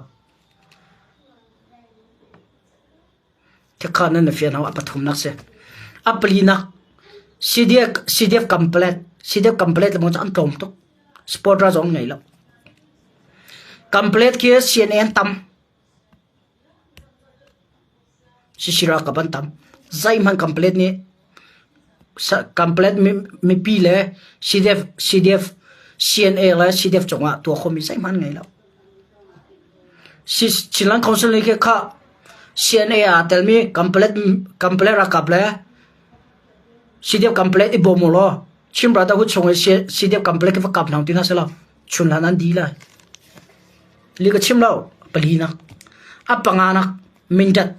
Thekha nan na fian hau a pathum nak si. A pali nak CDF CDF complete CDF complete le mo an tlawm tuk. Sport ra zong ngei lo. Complete khi CNN tam. Sisi ralkap an tam. Zeihmanh complete nih complete mipi le CDF, CDF, CNA le CDF cungah tuah khomi zeihmanh ngei lo. Chinland Council nih kha CNA aa telmi complete complete ralkap le CDF complete i bawm u law Chin Brotherhood chung i CDF complete khi va kap hna ti hna seh law chunhlan an di lai. Li ka chim lo palinak a panganak Mindat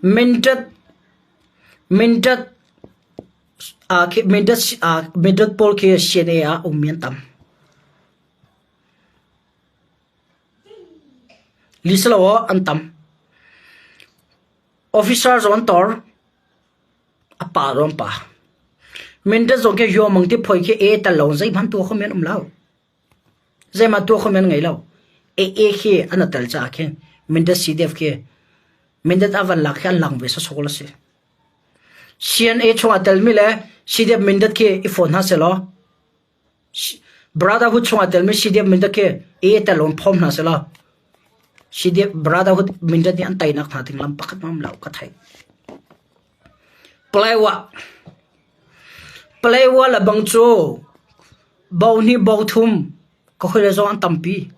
Mindat Mindat khi Mindat Mindat pawl khi CNA ah ummi an tam. Li si lo an tam. Officer zong an tor. A pa zong pa. Mindat zong khi Yawmang ti phoi khi e tal lo zeihmanh tuah kho men um lo. Zeihmanh tuah kho men ngei lo. AA khi an a tel caah khin Mindat CDF khi Mindat a van lak khi an lang ve sawsawk la si. CNA chung a telmi le CDF Mindat khi i phone hna seh law Brotherhood chung a telmi CDF Mindat khi AA tel on phom hna seh law CDF Brotherhood Mindat nih an teinak hna ding lam pakhat mam lo ka thei. Palewa Palewa le bang cu bo hnih bo thum ka hawile zong an tampi.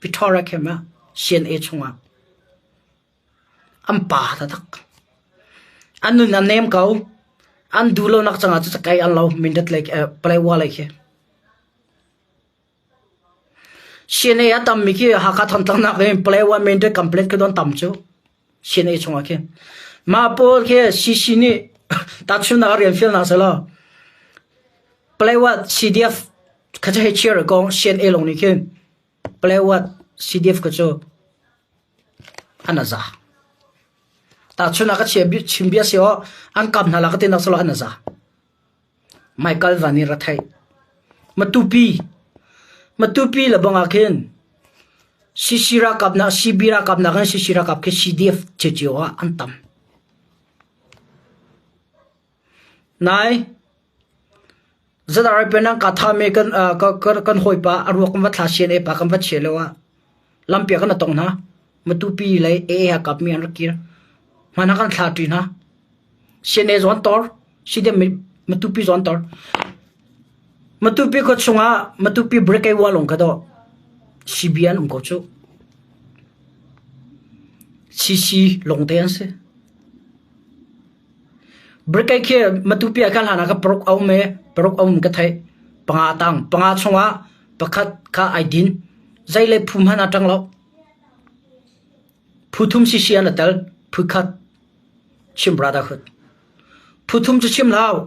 Victoria camp ah CNA chungah an pa taktak. An nun a nem ko. An duh lonak cangah cu cakei an lo Mindat lei Palewa lei khi. CNA a tammi khi Hakha Thantlang nak in Palewa Mindat complete khi don tam cu. CNA chungah khin. Mah pawl khi CC nih tahchunhnak ah rian fial hna selaw Palewa CDF kha cu hei chiar ko CNA lawng nih khin Palewa CDF kha cu an a za. Tahchunhnak ka chim bia si aw an kam hna la ka ti nak selaw an a za. Michael van in ra theih. Matupi Matupi le bang ah khin CC ralkap nak CB ralkap nak in CC ralkap khi CDF cio ah an tam. Nai ZRA penang ka thame kan kan hawipa a ruak kan va thla CNA pa kan va chia lo ah lampi kan tong hna. Matupi lei AA kap mi an rak kir. Hmana kan thla ṭi hna. CNA zon tor CDM Matupi zon tor. Matupi khua chungah Matupi break wa long kha do CBN um ko cu. CC longte an si. Break khi Matupi ah kan hlan ah ka paruk a um i paruk a um ka theih. Panga tang panga chungah pakhat kha ai din. Zei le phu hmanh a ṭang lo. Phu thum CC an a tel. Phu khat Chim Brotherhood. Phu thum cu chim hlah.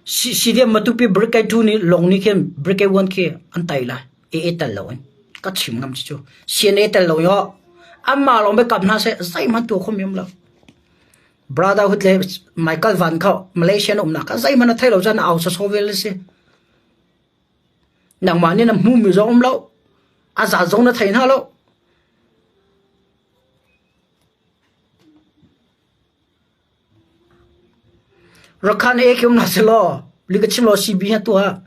CDM Matupi Brigade 2 nih lawng nih khin Brigade 1 khi an tai lai. AA tel lo in. Ka chim ngam cu. CNA tel lo yo. Anmah lawng biakam hna seh zeihmanh tuah khawhmi um lo. Brotherhood le Michael Van kha Malaysia na umnak kha zeihmanh na thei lo cun na au sawsawh vel a si. Nangmah nih na hmuhmi zong um lo. A zat zong na thei hna lo. Rakhan e khi um na si law, li ka chim law CB ha tuah.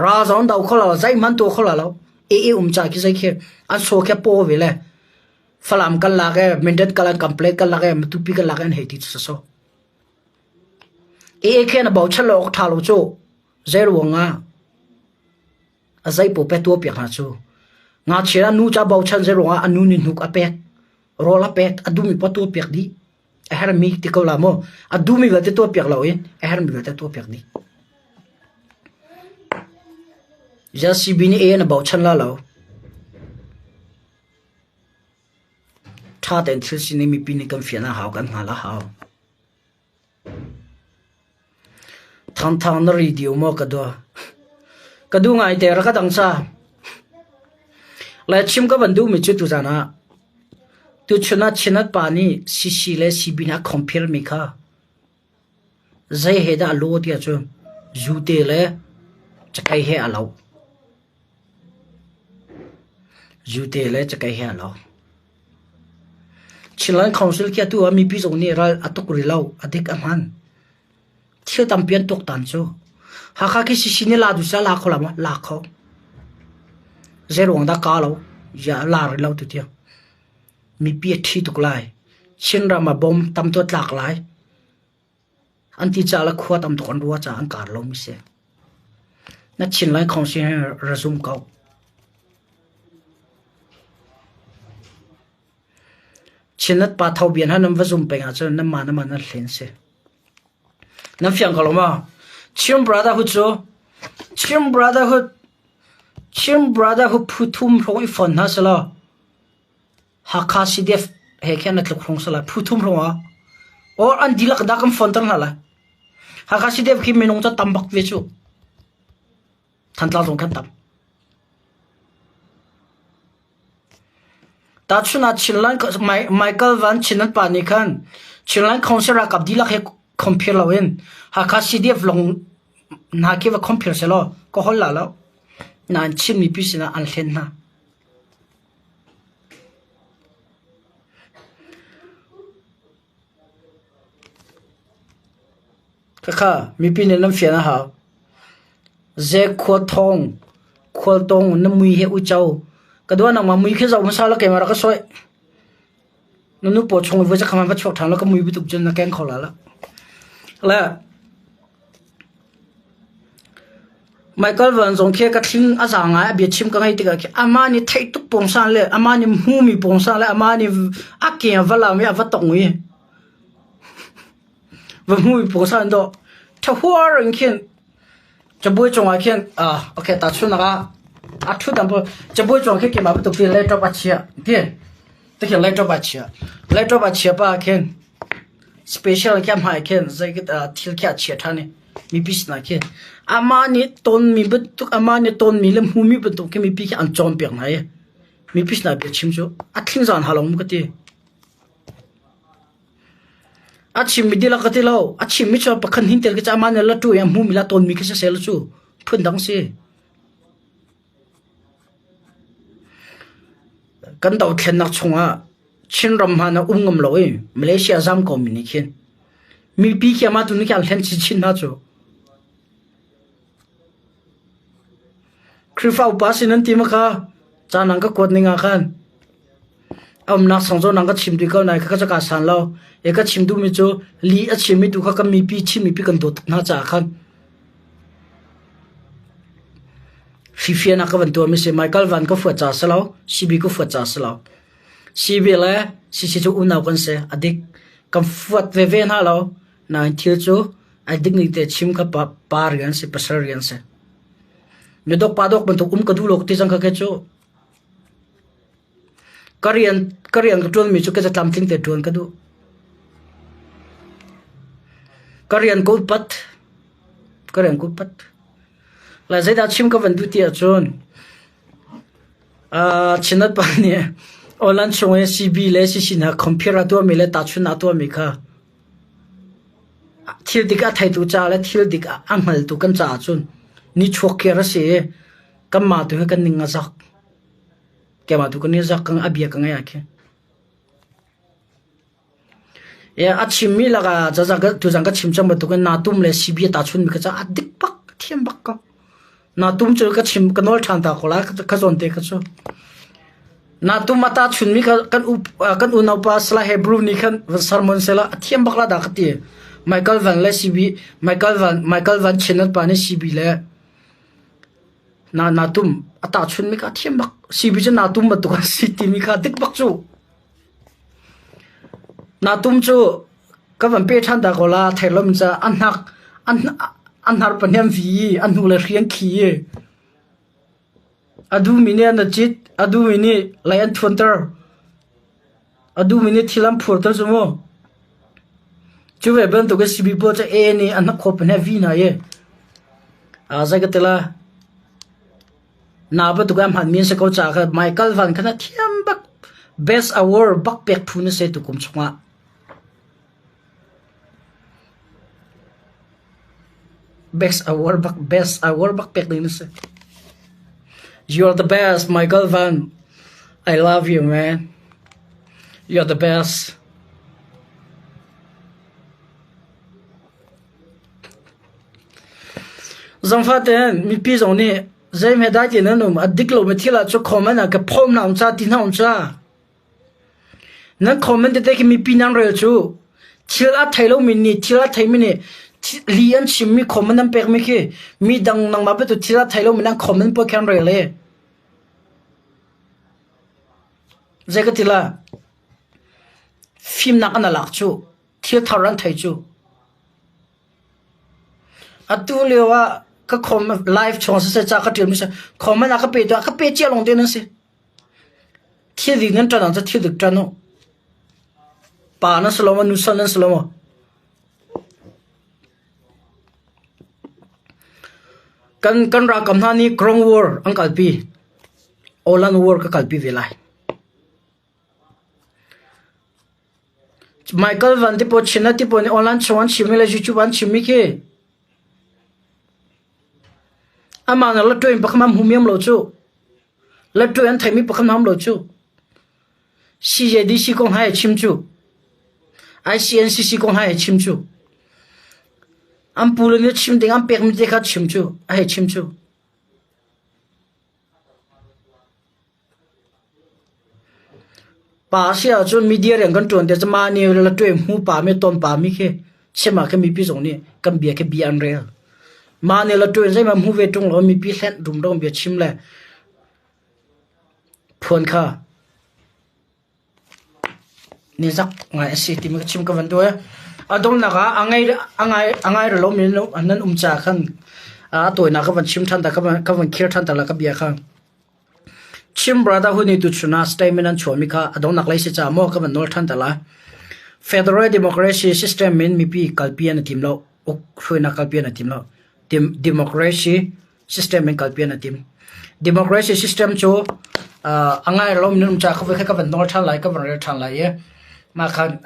Ra zong do kho lo, zeihmanh tuah kho lo. E e um cha khi zei khi an so khi po ve le. Falam kan lak e, Mindat kan complete kan lak e, Matupi kan lak e an hei ti cu so. E e khi na bochan lo awk tha lo cu. Zei ruang ah a zei po pe tua piak hna cu. Ngakchia nu ca bochan zei ruang ah a nu nih hnuk a pek, rawl a pek, a dumi pa tua piak dih. A hermi ti ko la maw? A duhmi vialte tuahpiak loin a hermi vialte tuahpiak dih. JCB nih A na bochan la lo. Ṭha tein thil sining mipi nih kan fian a hau, kan hngal a hau. Thangthang na radio maw ka dua. Ka duh ngai te ra ka dang ca. Lai chim ka van duhmi cu tuzan ah tuchun ah Chinat pa nih CC le CB nih a compare mi kha zei he dah a law tiah cun zute le cakei he a lo. Zute le cakei he a lo. Chinland Council khi atu ah mipi zong nih ral a tuk rih lo, a dik a hman. Thil tampi an tuaktan cu. Hakha khi sisi nih la duh seh la kho la maw? La kho. Zeiruang dah ka lo? Ya la rih lo tutiang. Mipi a ṭhi tuk lai. Chinram ah bom tam tu a tlak lai. An ti caah le khua tam tuk an ruah caah an kar lomi si. Na Chinland Council hi ra zum ko. Chinnet pa tho bian ha nan va zum peng ahcun nan mah nan mah nan hlen si. Nan fiang ko lo maw? Chin Brotherhood cu Chin Brotherhood Chin Brotherhood phu thum hrawng i fon hna selaw Hakha CDF he khin na tluk hrong sela phu thum hrawng ah or an dihlak dah kan fonter hna lai. Hakha CDF khi minung cu tam bak ve cu. Thantlang zong khan tam. Tahchun ah Chinland Michael Van Chinland pa nih khan Chinland Council ralkap dihlak he compare loin Hakha CDF lawng hna khi va compare sehlaw ka hol la lo. Nain Chin mipi sinah an hlen hna. Khakha mipi nih nan fian a hau. Zekhua thawng, khualtawng na mui he uico. Ka dua nangmah mui khi zoh hmasa la keimah rak ka sawih. Na nu paw chung i voi zakhat va chuak ṭhan la ka mui bantuk cun na keng kho la la. Le Michael Van zong khi ka thling a za ngai a bia chim ka ngai tikah khi amah nih theih tuk pawngsan le amah nih hmumi pawngsan le amah nih a ke a va lam i a va tong i Va hmui pawsan dawh ṭhahuar in khin cabuai cungah khin ah okay tahchunhnak ah a ṭhutdan pawl cabuai cungah khin keimah bantuk ti laptop a chiah ti tikhin laptop a chiah laptop a chiah pah ah khin special khi a hmai khin zei thil khi a chiah ṭhan i mipi sinah khin amah nih tonmi bantuk amah nih tonmi le hmumi bantuk khi mipi khi an cawnpiak hna i mipi sinah bia chim cu a thling zan hau lo mu ka ti. A chimmi dihlak ka ti lo. A chimmi cu pakhat hin tel khi cu amah nih latu i a hmumi le a tawnmi khi siseh law cu phundang si. Kan dothlennak chungah Chinram hmanh ah um ngam lo i Malaysia zam ko mi nih khin mipi khi amah tu nih khin an hlen chinchin hna cu. Khrihfa upa sin an ti ma kha ca nang ka kuat ning ah khan a umnak sang zawn nang ka chim dih ko nai kha ka ka san lo e ka chim duhmi cu li a chimmi tu kha kan mipi Chin mipi kan dawt tuk hna caah khan fifian ah ka van tuah mi si Michael Van ka fuat ca si lo CB ka fuat ca si lo CB le CC cu unau kan si a dik kan fuat veve hna lo Nain thil cu ai dikning te chim kha pa, pa rian si, pasal rian si. Midok pa dok bantuk um ka duh lo ti cang kha ke cu. Ka rian ka rian ka ṭuan mi cu ka tlamtling te ṭuan ka duh. Ka rian ka upat. Ka rian ka upat. Lai zeidah chim ka van duh ti ahcun Chinat pa nih Online chung i CB le CC hna compare a tuahmi le tahchunhnak a tuahmi kha thil dik a theitu ca le thil dik a hngaltu kan caah cun nichuak khi a si i kanmah tu hi kan ning a zak. Keimah tu kan i zak a bia ka ngaih ah khin. A chimmi lakah tuzan ka chim cang bantukin naa-tum le sibi a tahchunmi kha a dik bak, a thiam bak ko. Naa-tum cu ka chim ka nawl ṭhan ta ko lai ka zawn te kha cu. Naa-tum a tahchunmi kha kan u kan unaupa Salai Hebrew nih khan van sermon sehla a thiam bak la dah ka ti. Michael Van le CB Michael Van Michael Van Chinat pa nih CB le na naa-tum a tahchunmi kha a thiam bak. CB cu naa-tum bantuk a si timi kha dik bak cu. Natum cu ka van pe ṭhan ta ko la theilom ca a hnak a hnar pahnih an vi i a hnu le hri an khi i a duhmi nih an cit a duhmi nih lei an thuanter a duhmi nih thil an phurter cu mu. Cu ve bantuk in CB pawl cu A nih a hnakhaw pahnih a vi hna i zei ka ti la Na bantuk ah hmanmi an si ko caah khan Michael Van khan a thiam bak. Best award bak pek phu na si tukum chungah. Best award bak best award bak pek ding na si. You are the best, Michael Van. I love you, man. You're the best. Zangfah tein mipi zong nih zeihme dai ti nan um a dik lomi thil ah cu comment ah ka phawm hna um ca ti hna um ca. Nan comment tete khi mipi nan rel cu thil a thei lomi nih thil a theimi nih li an chimmi comment an pekmi khi mi dang nangmah bantuk thil a thei lomi nan comment pawl khi an rel i zei ka ti la fimnak an alak cu thil thar an thei cu. Atu lio ah ka khom live chung siseh ca ka ṭialmi siseh comment ah ka pe tuah ka pe cia lawng te nan si. Thil dik nan ṭan ahcun thil dik ṭan u. Pa nan si lo maw, nusal nan si lo maw? Kan kan ralkap hna nih Ground War an kalpi. Olan War ka kalpi ve lai. Michael Van te pawl China te pawl nih online chung an chimmi le YouTube an chimmi khi amah nih latwe in pakhat hmu miam lo cu. Latwe an theimi pakhat ham lo cu. CJDC kong hai chim cu. ICNCC kong hai chim cu. An pu le nih chim ding an pekmi te kha chim cu. A hei chim cu. Pa si ahcun media rian kan ṭuan tikah mah nih latuai hmu pa mi ton pa mi khi chim ah khin mipi zong nih kan bia khi bia an rel. Mah nih latuai zeihmanh hmu ve ṭung lo mipi hlenh rumro bia chim le phuan kha nizak ngai a si timi ka chim ka van duh i a donghnak ah a ngai a ngai a ngai rih lomi nan um caah khan a tawinak ka van chim ṭhan ta ka van ka van khir ṭhan ta la ka bia kha. Chin Brotherhood nih tuchun ah statement an chuahmi kha a donghnak lei si caah maw ka van nawl ṭhan ta lai. Federal Democracy system in mipi kalpi an i tim lo. Uk hruainak kalpi an i tim lo. Democracy system in kalpi an i tim. Democracy system cu a ngai lo minung ca kha ka van nawl ṭhan lai, ka van rel ṭhan lai i mah khan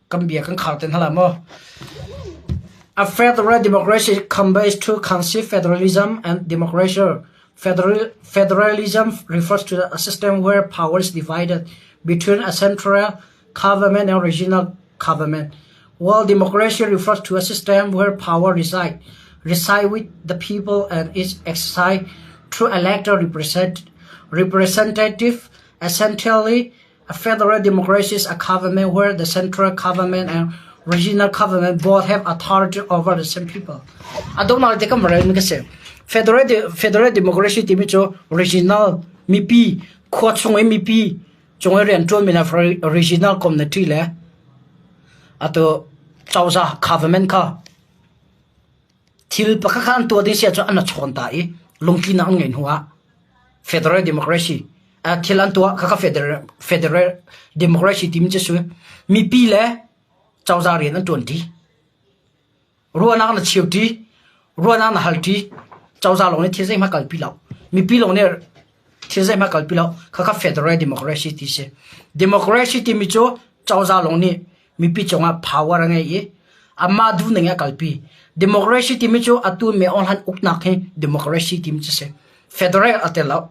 kan bia kan khar te hna lai maw? A federal democracy combines two concepts, federalism and democracy. Federalism refers to a system where power is divided between a central government and regional government, while democracy refers to a system where power resides reside with the people and is exercised through elected representative. Essentially, A federal democracy is a government where the central government and regional government both have authority over the same people. A donghnak te kan rel mi ka si. Federal federal democracy timi cu regional mipi khua chung i mipi cung i rianṭuan mi hna regional community le atu cozah government kha thil pakhat kha an tuah ding si ahcun an chawn ta i lungtlinak an ngeih hnu ah federal democracy thil an tuah khakha federal federal democracy timi cu si mipi le cozah rian an ṭuanṭi ruahnak na cheuṭi ruahnak na halṭi cozah lawng nih thil zeihmanh kalpi lo mipi lawng nih. Thil zeihmanh kalpi lo. Khakha federal democracy ti si. Democracy timi cu cozah lawng nih mipi cungah power a ngei i amah duh ning a kalpi. Democracy timi cu atu me han uknak hi democracy timi cu si. Federal a tel lo.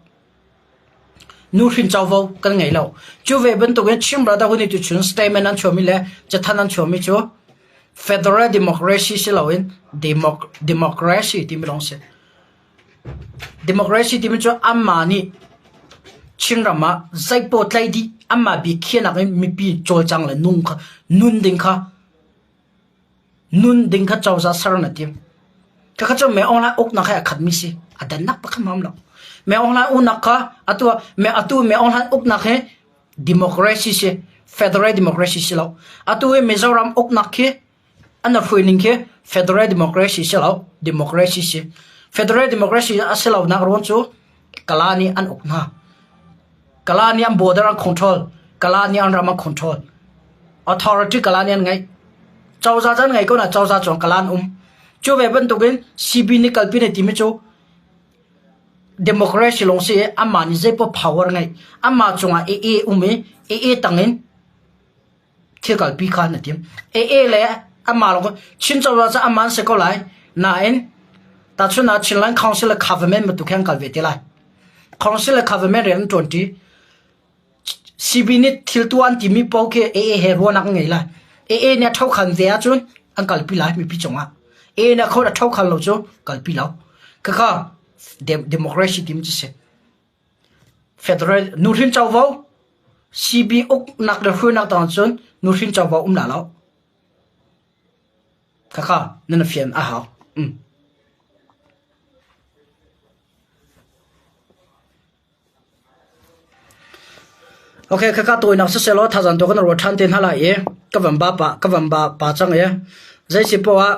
Nuhrin covo kan ngei lo. Cu ve bantukin Chin Brotherhood nih tuchun statement an chuahmi le cathanh an chuahmi cu federal democracy si loin democracy timi lawng si. Democracy timi cu anmah nih Chinram ah zeipaoh tlaih dih anmah bik khiahnak in mipi cawlcang le nung kha nun ding kha nun ding kha cozah ser na tim. Khakha cu Myo Aung Hlaing uknak he a khatmi si. A dannak pakhat hmang lo. Myo Aung Hlaing uknak kha atu atu Myo Aung Hlaing uknak hi democracy si, federal democracy si lo. Atu hi Mizoram uknak khi an hruai ning khi federal democracy si lo, democracy si. Federal democracy a si lonak ruang cu Kala nih an uk hna. Kala nih an border an control. Kala nih an ram an control. Authority Kala nih an ngeih. Cozah can ngei ko na cozah chuang Kala an um. Cu ve bantukin CB nih kalpi ne timi cu democracy lawng si i amah nih zeipaoh power ngeih. Amah cungah AA um i AA tangin thil kalpi kha na tim. AA le amah lawng Chin cozah cu amah an si ko lai. Nain tahchun ah Chinland Council le government bantuk he an kal ve te lai. Council le government rian an ṭuanṭi. CB nih thil tuah an timi paoh khi AA he ruahnak an ngei lai. AA nih a ṭhokhan ve ahcun an kalpi lai mipi cungah. AA nih a kho a ṭhokhan lo cu kalpi lo. Khakha democracy timi cu si. Federal nuhrin covo CB uknak le hruainak tang cun nuhrin covo um la lo. Khakha nan fian a hau. Mm. Okay, khakha tawinak siselaw thazang tu kan ruat ṭhan te hna lai i ka van ba pa ka van ba pa cang i zei si poah ah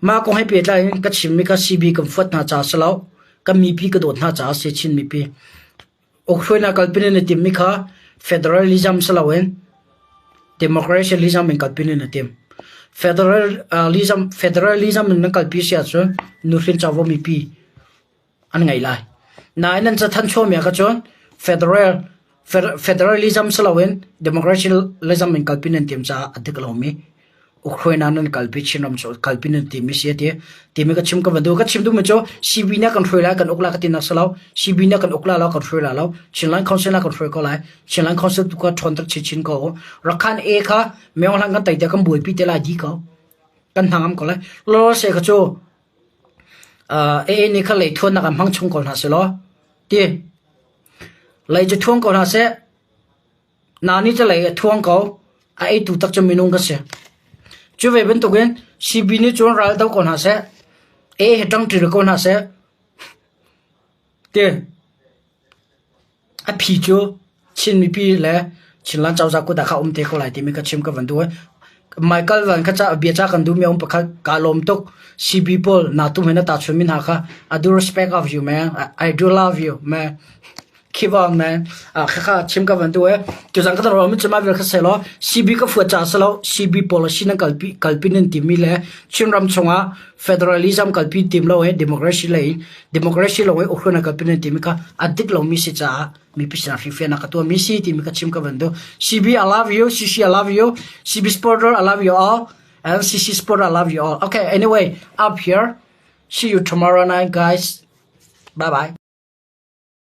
mah kong he pehtlai in ka chimmi kha CB kan fuat hna caah si lo kan mipi ka dawt hna caah si Chin mipi. Ukhruainak kalpi in na timmi kha federalism si loin democracyalism in kalpi in na tim. Federalism federalism in nan kalpi si ahcun nuhrin covo mipi an ngei lai. Nain nan cathanh chuahmi ah cun federal federalism si loin democracyalism in kalpi nan tim caah a dik lomi Ukraine nan kalpi Chinram cu kalpi nan timi si ti timi ka chim ka van duh ka chim duhmi cu CB na kan hruai lai kan uk lai ka ti nak si lo CB na kan uk lai lo kan hruai lai lo Chinland Council na kan hruai ko lai Chinland Council tu ka ṭhawn tak chin ko Rakhan A kha Myeong Hlang kan tai te kan buaipi te lai di ko kan hnangam ko lai lo se kha cu AA nih kha leithuannak ah hmang chung ko hna sehlaw ti lei cu thuang ko hna seh na nih cu lei a thuang ko a eitu tak cu minung ka si cu ve bantukin CB nih cun ral do ko hna seh AA he ṭangṭi ko hna seh ti A phi cu Chin mipi le Chinland cozah kut ah kha um te ko lai timi ka chim ka van duh. Michael van kha ca bia ca kan duhmi a um pakhat kaa lawm tuk. CB pawl na tum he na tahchun mi hna kha I do respect of you man. I do love you man. Keep on man. Khakha chim ka van duh e. Tuzan ka ro mi chima vel kha selo CB ka fuat cha selo CB policy nan kalpi kalpi nan timi le Chinram chungah federalism kalpi tim lo he democracy lei democracy lo i ukhrun a kalpi nan timi kha a dik lomi si caah mipi sinah hringfiannak ka tuah mi si timi ka chim ka van duh. CB I love you, CC I love you, CB supporter I love you all, and CC supporter I love you all. Okay, anyway, up here. See you tomorrow night, guys. Bye bye.